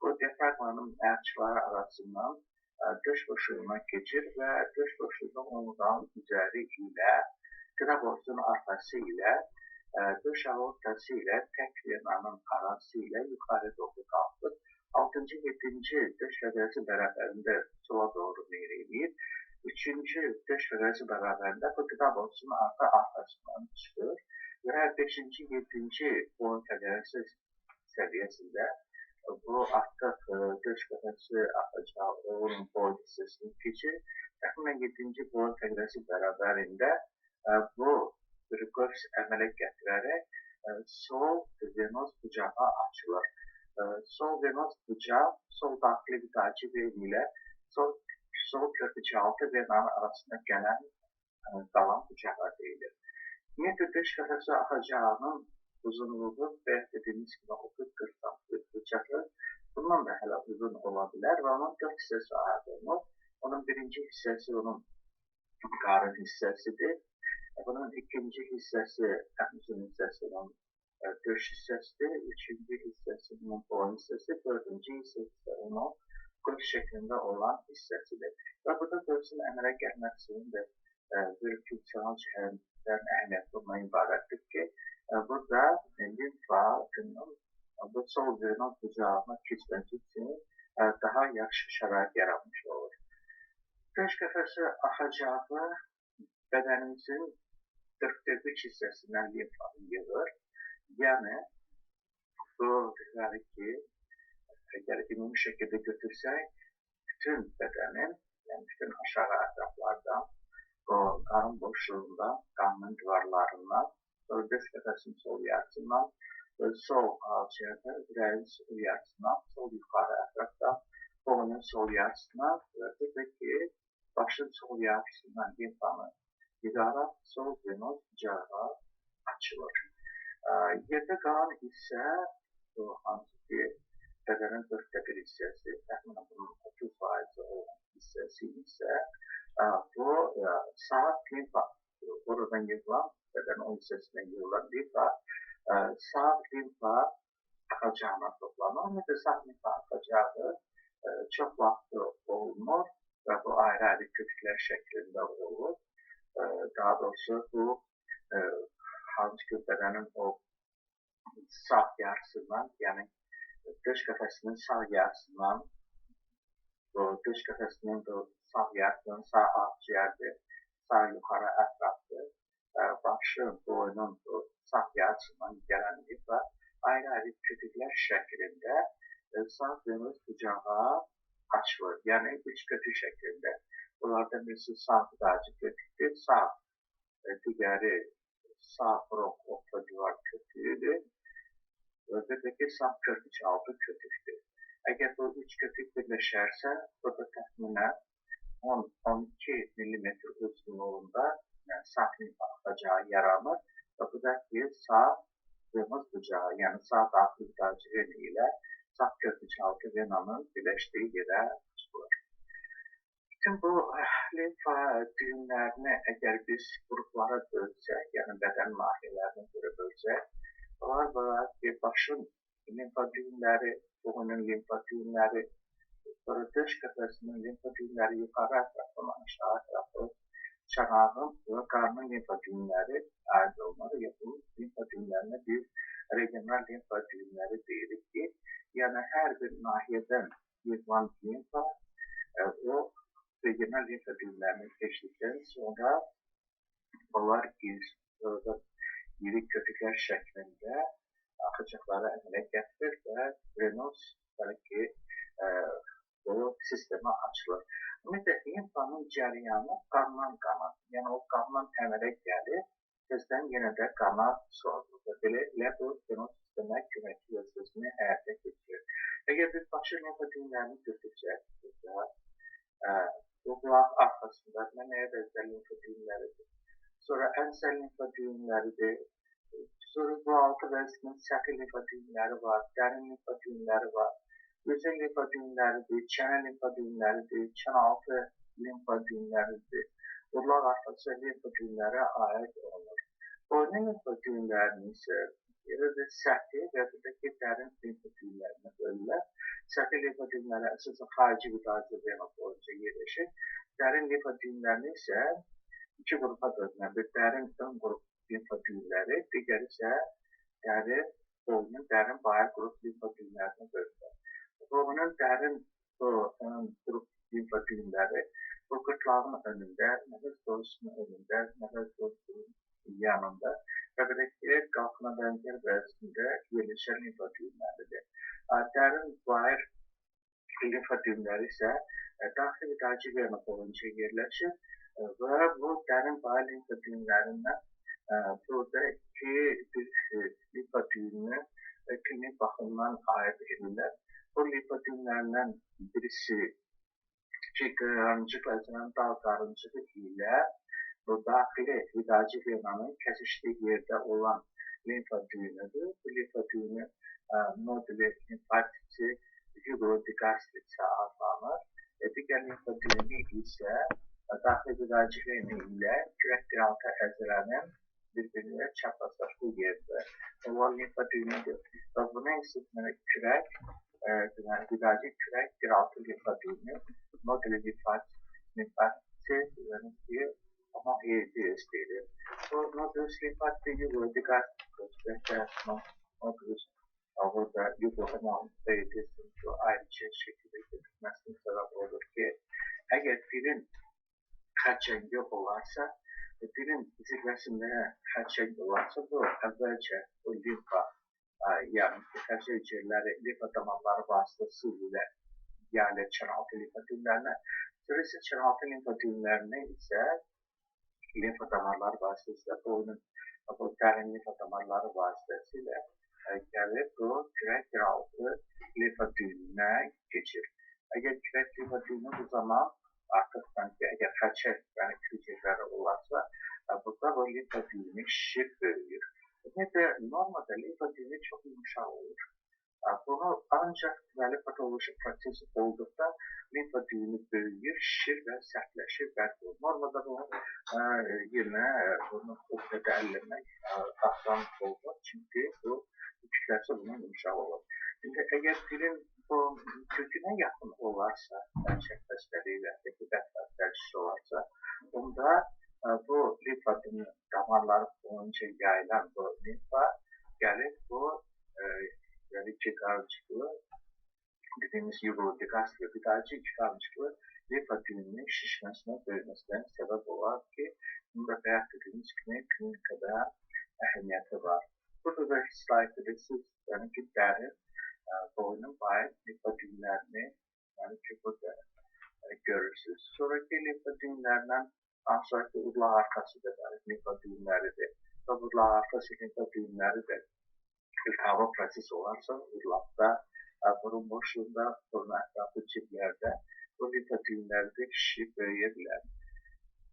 [SPEAKER 1] bu diafraqmanın ayaqçıları arasından döş boşluğuna keçir və döş boşluğunun omurğanın üzəri ilə, qıda boşluğunun arxası ilə, döş aortası ilə tək venanın arası ilə yuxarı doğru qalxır. 6-cı, 7-ci döş fəqərəsi bərabərində sola doğru meyl eləyir. 3-cü döş fəqərəsi bərabərində bu qıda boşluğunun arxa arxasından çıxır və 5-ci, 7-ci boyun fəqərəsi səviyyəsində bu artıq döş qəfəsi axacağı onun boyun hissəsini keçir. Təxminən 7-ci boyun fəqərəsi bərabərində bu bir qövs əmələ gətirərək sol venoz bucağı açılır. Sol venoz bucaq sol daxili qidacı ven ilə sol körpücüaltı venanın arasında gələn qalan bucağa deyilir. Ümumiyyətlə, döş qəfəsi axacağının uzunluğu bayaq dediyimiz kimi 30-40 sm çatır. Bundan da hələ uzun ola bilər və onun 4 hissəsi aid olunur. Onun birinci hissəsi onun qarın hissəsidir. Bunun ikinci hissəsi, ən uzun hissəsi onun döş hissəsidir. Üçüncü hissəsi onun boyun hissəsi, dördüncü hissəsi onun qövs şəklində olan hissəsidir. Və burada qövsün əmələ gəlməsinin də bir funksional cəhətdən əhəmiyyətli olma ibarətdir ki, burada limfanın bu sol venoz bucağına keçməsi üçün daha yaxşı şərait yaranmış olur. Döş qəfəsi axacağı bədənimizin 4/3 hissəsindən limfanı yığır. Yəni, bu deməli ki, əgər ümumi şəkildə götürsək, bütün bədənin, yəni bütün aşağı ətraflardan, o qarın boşluğundan, qanın divarlarından, sonra döş qəfəsinin sol yarısından, sol ağciyərdə, ürəyin sol yarısından, sol yuxarı ətrafdan, boynun sol yarısından və bir də ki, başın sol yarısından limfanı yığaraq sol venoz bucağı açılır. Yerdə qalan hissə, bu hansı ki, bədənin 1/4 hissəsi, təxminən bunun 30% olan hissəsi isə bu sağ limfa, oradan yığılan, bədənin o hissəsindən yığılan limfa, sağ limfa axacağına toplanır. Ümumiyyətlə, sağ limfa axacağı çox vaxt olunur və bu ayrı-ayrı kötüklər şəklində olur. Daha doğrusu, bu hansı ki, bədənin o sağ yarısından, yəni döş qəfəsinin sağ yarısından, bu döş qəfəsinin bu sağ yarısından sağ ağciyərdir, sağ yuxarı ətrafdır, başın, boynun bu sağ yarısından gələn limfa ayrı-ayrı kötüklər şəklində sağ venoz bucağa açılır. Yəni, üç kötük şəklində. Bunlardan birisi sağ qidacı kötükdür, sağ digəri sağ bronx orta divar kötüyüdür və bir də ki, sağ körpücüaltı kötükdür. Əgər bu üç kötük birləşərsə, burada təxminən 10-12 millimetr uzunluğunda sağ limfa axacağı yaranır və bu da ki, sağ venoz bucağı, yəni sağ daxili qidacı veni ilə sağ körpücüaltı venanın birləşdiyi yerə çıxılır. Bütün bu limfa düyünlərini əgər biz qruplara bölsək, yəni bədən nahiyələrinə görə bölsək, onlar var ki, başın limfa düyünləri, boynun limfa düyünləri, sonra döş qəfəsinin limfa düyünləri yuxarı ətrafdan aşağı ətrafı, çanağın və qarnın limfa düyünləri aid olunur. Bu limfa düyünlərinə biz regional limfa düyünləri deyirik ki, Yəni hər bir nahiyyədən yığılan limfa o regional limfa düyünlərini keçdikdən sonra onlar iri köpüklər şəklində axacaqları əmələ gətirir və venoz ki, bu sistemə açılır. Ümumiyyətlə, limfanın cərəyanı qandan qana, yəni o qandan əmələ gəlir, tezdən yenə də qana sorulur və belə elə bu venoz sistemə köməkçi vəzifəsini həyata keçirir. Əgər biz başı limfa düyünlərini götürsək, bu qulaq arxasında nəyə bənzər limfa düyünləridir, sonra ənsə limfa düyünləridir, sonra qulaqaltı vəzifəsinin səthi limfa düyünləri var, dərin limfa düyünləri var, üzün limfa düyünləridir, çənə limfa düyünləridir, çənəaltı limfa düyünləridir, qulaq arxası limfa düyünlərə aid olunur. Boynu limfa düyünlərinin isə elə də səthi və buradakı dərin limfa düyünlərinə bölürlər. Səthi limfa düyünləri əsasən xarici vidaci vena boyunca yerləşir. Dərin limfa düyünlərini isə iki qrupa bölünür. Bir dərin ön qrup limfa düyünləri, digəri isə dərin boynun dərin bayır qrup limfa düyünlərinə bölünür. Boynun dərin ön qrup limfa düyünləri bu qırtlağın önündə, nəfəs borusunun önündə, nəfəs borusunun yanında və belə ki, qalxına bənzər vəzifəsində yerləşən limfa düyünləridir. Dərin bayır limfa düyünləri isə daxili vidaci vena boyunca yerləşir və bu dərin bayır limfa düyünlərindən burada iki bir limfa düyününü klinik baxımdan ayırd edirlər. Bu limfa düyünlərindən birisi iki qarıncıqla əzələn dal qarıncığı ilə bu daxili vidaci venanın kəsişdiyi yerdə olan limfa düyünüdür. Bu limfa düyünü noduli limfatisi jugulodigastritsə adlanır. Digər limfa düyünü isə daxili vidaci vena ilə kürək yeraltı əzələnin bir-birinə çaprazlaşdığı yerdə olan limfa düyünüdür. Və buna isə deməli kürək, deməli vidaci kürək yeraltı limfa düyünü noduli limfatisi yəni ki, homohedrus deyilir. Bu nodulus limfatisi jugulodigastritsə nodulus burada jugulohomohedrusun bu ayrıca şəkildə götürməsinin səbəbi odur ki, əgər dilin xərçəngi olarsa, dilin zirvəsində xərçəng olarsa, bu əvvəlcə bu limfa, yəni ki, xərçəng hüceyrələri limfa damarları vasitəsilə yayılır çənəaltı limfa düyünlərinə, sonra isə çənəaltı limfa düyünlərinə isə limfa damarları vasitəsilə boynun bu dərin limfa damarları vasitəsilə gəlir bu kürək yeraltı limfa düyününə keçir. Əgər kürək limfa düyünü bu zaman artıq yəni ki, əgər xərçəng yəni hüceyrələri olarsa, burada bu limfa düyünü şişib böyüyür. Ümumiyyətlə, normada limfa düyünü çox yumşaq olur. Bunu ancaq deməli patoloji proses olduqda limfa düyünü böyüyür, şişir və sərtləşir, bərk olur. Normada bunu yenə bunu o qədər əlləmək asan olmur, çünki bu kütləsi bunun yumşaq olur. İndi əgər dilin bu kökünə yaxın olarsa, xərçəng xəstəliyi və ya ki, bəd xəstəliyi olarsa, onda bu limfa damarları boyunca yayılan bu limfa gəlir bu yəni iki qarıncıqlı dediyimiz jugulodigastrik vidaci iki qarıncıqlı limfa düyününün şişməsinə, böyüməsinə səbəb olar ki, bunu da bayaq dediyimiz kimi klinikada əhəmiyyəti var. Burada da slayd edirsiniz, yəni ki, dərin boynun bayır limfa düyünlərini yəni ki, burada görürsünüz. Sonraki limfa düyünlərindən sonraki urlaq arxası da dərin limfa düyünləridir və urlaq arxası limfa düyünləri də iltihabı proses olarsa, urlaqda, burun boşluğunda, burun ətrafı ciblərdə bu limfa düyünləri də şişib böyüyə bilər.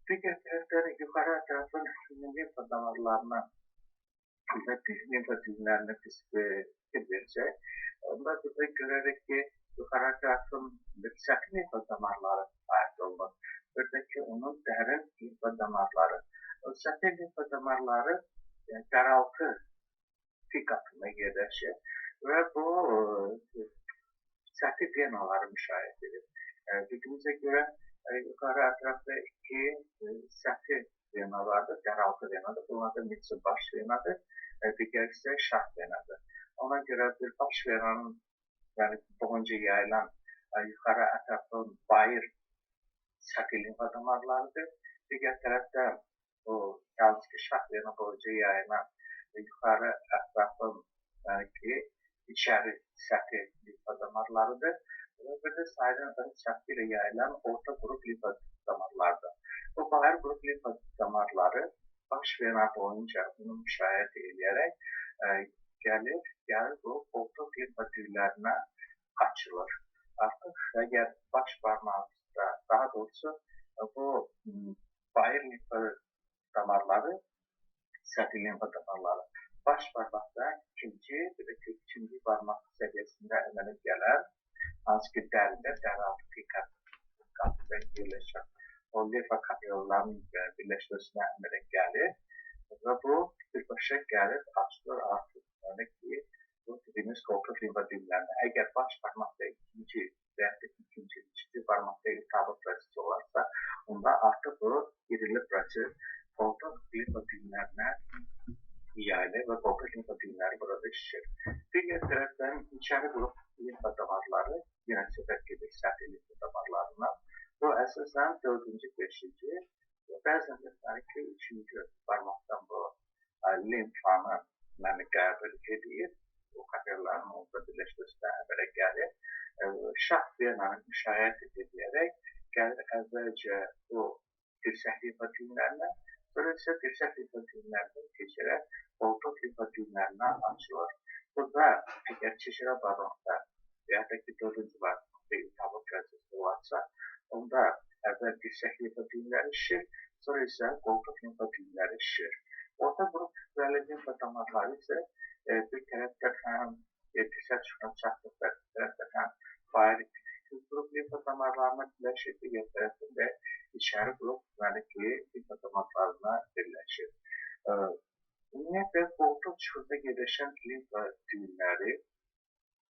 [SPEAKER 1] Digər tərəfdən yuxarı ətrafın limfa damarlarına və limfa düyünlərinə pis fikir versək, onda burada görərik ki, yuxarı ətrafın səthi limfa damarları aid olunur. Buradakı onun dərin limfa damarları. O səthi limfa damarları dəraltı pik qatında yerləşir və bu səthi venaları müşahidə edir. Bildiyimizə görə yuxarı ətrafda iki səthi vena vardır, dəraltı venadır. Bunlardan birisi baş venadır, digəri isə şah venadır. Ona görə bir baş venanın yəni boyunca yayılan yuxarı ətrafın bayır səthi limfa damarlarıdır. Digər tərəfdən o hansı ki şax vena boyunca yayılan yuxarı ətrafın yəni ki içəri səthi limfa damarlarıdır. Və bir də sayılan ön səthi ilə yayılan orta qrup limfa damarlarıdır. Bu bayır qrup limfa damarları baş vena boyunca bunu müşahidə eləyərək gəlir bu qoltuq limfa düyünlərinə açılır. Artıq əgər baş barmağımızda, daha doğrusu bu bayır limfa damarları, səthi limfa damarları baş barmaqda ikinci, bir də ki, üçüncü barmaq səviyyəsində əmələ gələn, hansı ki dəridə, dəri altı qatında yerləşən o limfa kapillarının birləşməsinə əmələ gəlir və bu birbaşa gəlir, açılır artıq, yəni ki, bu dediyimiz qoltuq limfa düyünlərinə. Əgər baş barmaqda ikinci və yaxud da ikinci, üçüncü barmaqda iltihablı proses olarsa, onda artıq bu irili proses qoltuq limfa düyünlərinə yayılır və qoltuq limfa düyünləri burada şişir. Digər tərəfdən içəri qrup limfa damarları, yenə söhbət gedir səthi limfa damarlarından. Bu əsasən 4-cü, 5-ci və bəzən də deməli ki, 3-cü barmaqdan bu limfanı qəbul edir. O kapillarının orada birləşməsinə əmələ gəlir. Şax venanı müşayiət edərək gəlir əvvəlcə bu dirsək limfa düyünlərinə, sonra isə dirsək limfa düyünlərindən keçərək qoltuq limfa düyünlərinə açılır. Burada əgər çeşirə barmaqda və ya da ki 4-cü barmaqda iltihablı proses olarsa, onda əvvəl dirsək limfa düyünləri şişir, sonra isə qoltuq limfa düyünləri şişir. Orta qrup limfa damarları isə bir tərəfdən həm dirsək çuxuruna çatdıqda, bir tərəfdən həm bayır qrup limfa damarlarına birləşir, digər tərəfdən də içəri qrup deməli ki, limfa damarlarına birləşir. Ümumiyyətlə, qoltuq çuxurunda yerləşən limfa düyünləri,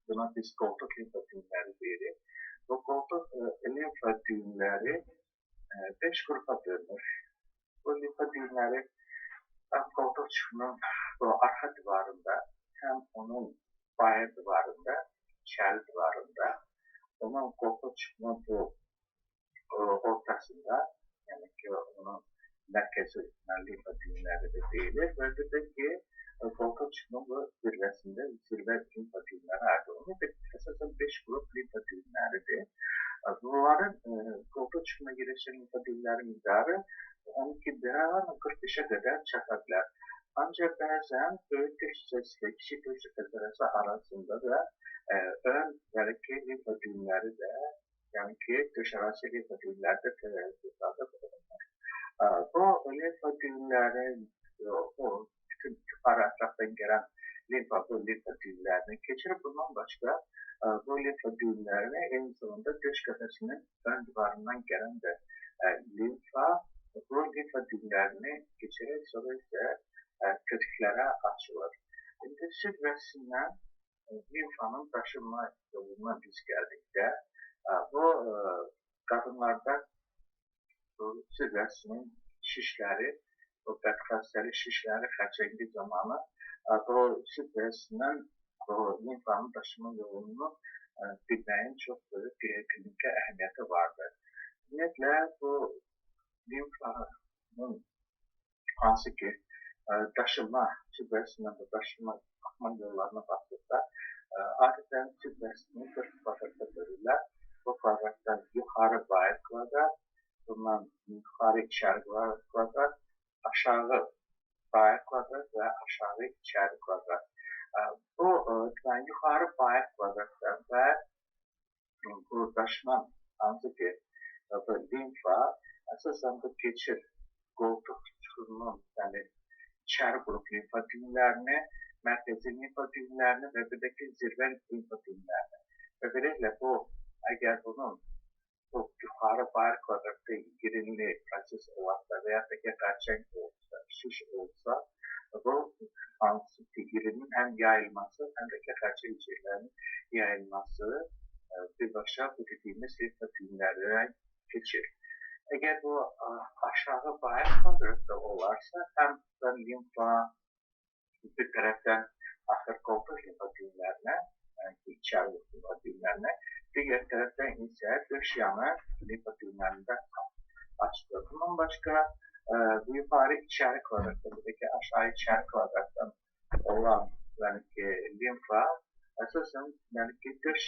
[SPEAKER 1] buna biz qoltuq limfa düyünləri deyirik. Bu qoltuq limfa düyünləri 5 qrupa bölünür. Bu limfa düyünləri həm qoltuq çuxurunun bu arxa divarında, həm onun bayır divarında, içəri divarında, onun qoltuq çuxurunun bu ortasında, yəni ki, onun mərkəzi limfa düyünləri də deyilir və bir də ki, qoltuq çuxurunun bu zirvəsində zirvə limfa düyünləri aid olunur. Əsasən 5 qrup limfa düyünləridir. Bunların qoltuq çuxuruna yerləşən limfa düyünləri miqdarı 12-dən 45-ə qədər çata bilər. Ancaq bəzən böyük döş hissəsi ilə kiçik döş hissəsi arasında da ön, yəni ki, limfa düyünləri də, yəni ki, döş arası limfa düyünləri də təsadüf olunur. Bu limfa düyünlərin o bütün yuxarı ətrafdan gələn limfa bu limfa düyünlərini keçirir. Bundan başqa bu limfa düyünlərini eyni zamanda döş qəfəsinin ön divarından gələn də limfa bu limfa düyünlərini keçirək, sonra isə kötüklərə açılır. İndi süd vəsindən limfanın daşınma yoluna biz gəldikdə, bu qadınlarda bu süd vəsinin şişləri, bu bədxəstəli şişləri xərçəngi zamanı bu süd vəsindən bu limfanın daşınma yolunu bilməyin çox böyük bir kliniki əhəmiyyəti vardır. Ümumiyyətlə, bu limfanın hansı ki daşınma, süd vəsindən bu daşınma axma yollarına baxdıqda adətən süd vəsini 4 kvadrata bölürlər. Bu kvadratdan yuxarı bayır kvadrat, bundan yuxarı içəri kvadrat, aşağı bayır kvadrat və aşağı içəri kvadrat. Bu deməli, yuxarı bayır kvadratdan və bu daşınan hansı ki bu limfa əsasən bu keçir qoltuq çuxurunun, yəni içəri qrup limfa düyünlərini, mərkəzi limfa düyünlərini və bir də ki, zirvə limfa düyünlərini. Və beləliklə bu, əgər bunun bu yuxarı bayır kvadratda girinli proses olarsa və yaxud da ki, xərçəng olsa, şiş olsa, bu hansı ki, irinin həm yayılması, həm də ki, xərçəng hüceyrələrinin yayılması birbaşa bu dediyimiz limfa düyünlərinə keçir. Əgər bu aşağı bayır kvadratda olarsa, həm limfa bir tərəfdən axır qoltuq limfa düyünlərinə, yəni ki, içəri limfa düyünlərinə. Digər tərəfdən isə döş yanı limfa düyünlərində açılır. Bundan başqa bu yuxarı içəri kvadratdan, buradakı aşağı içəri kvadratdan olan, yəni ki, limfa əsasən, yəni ki, döş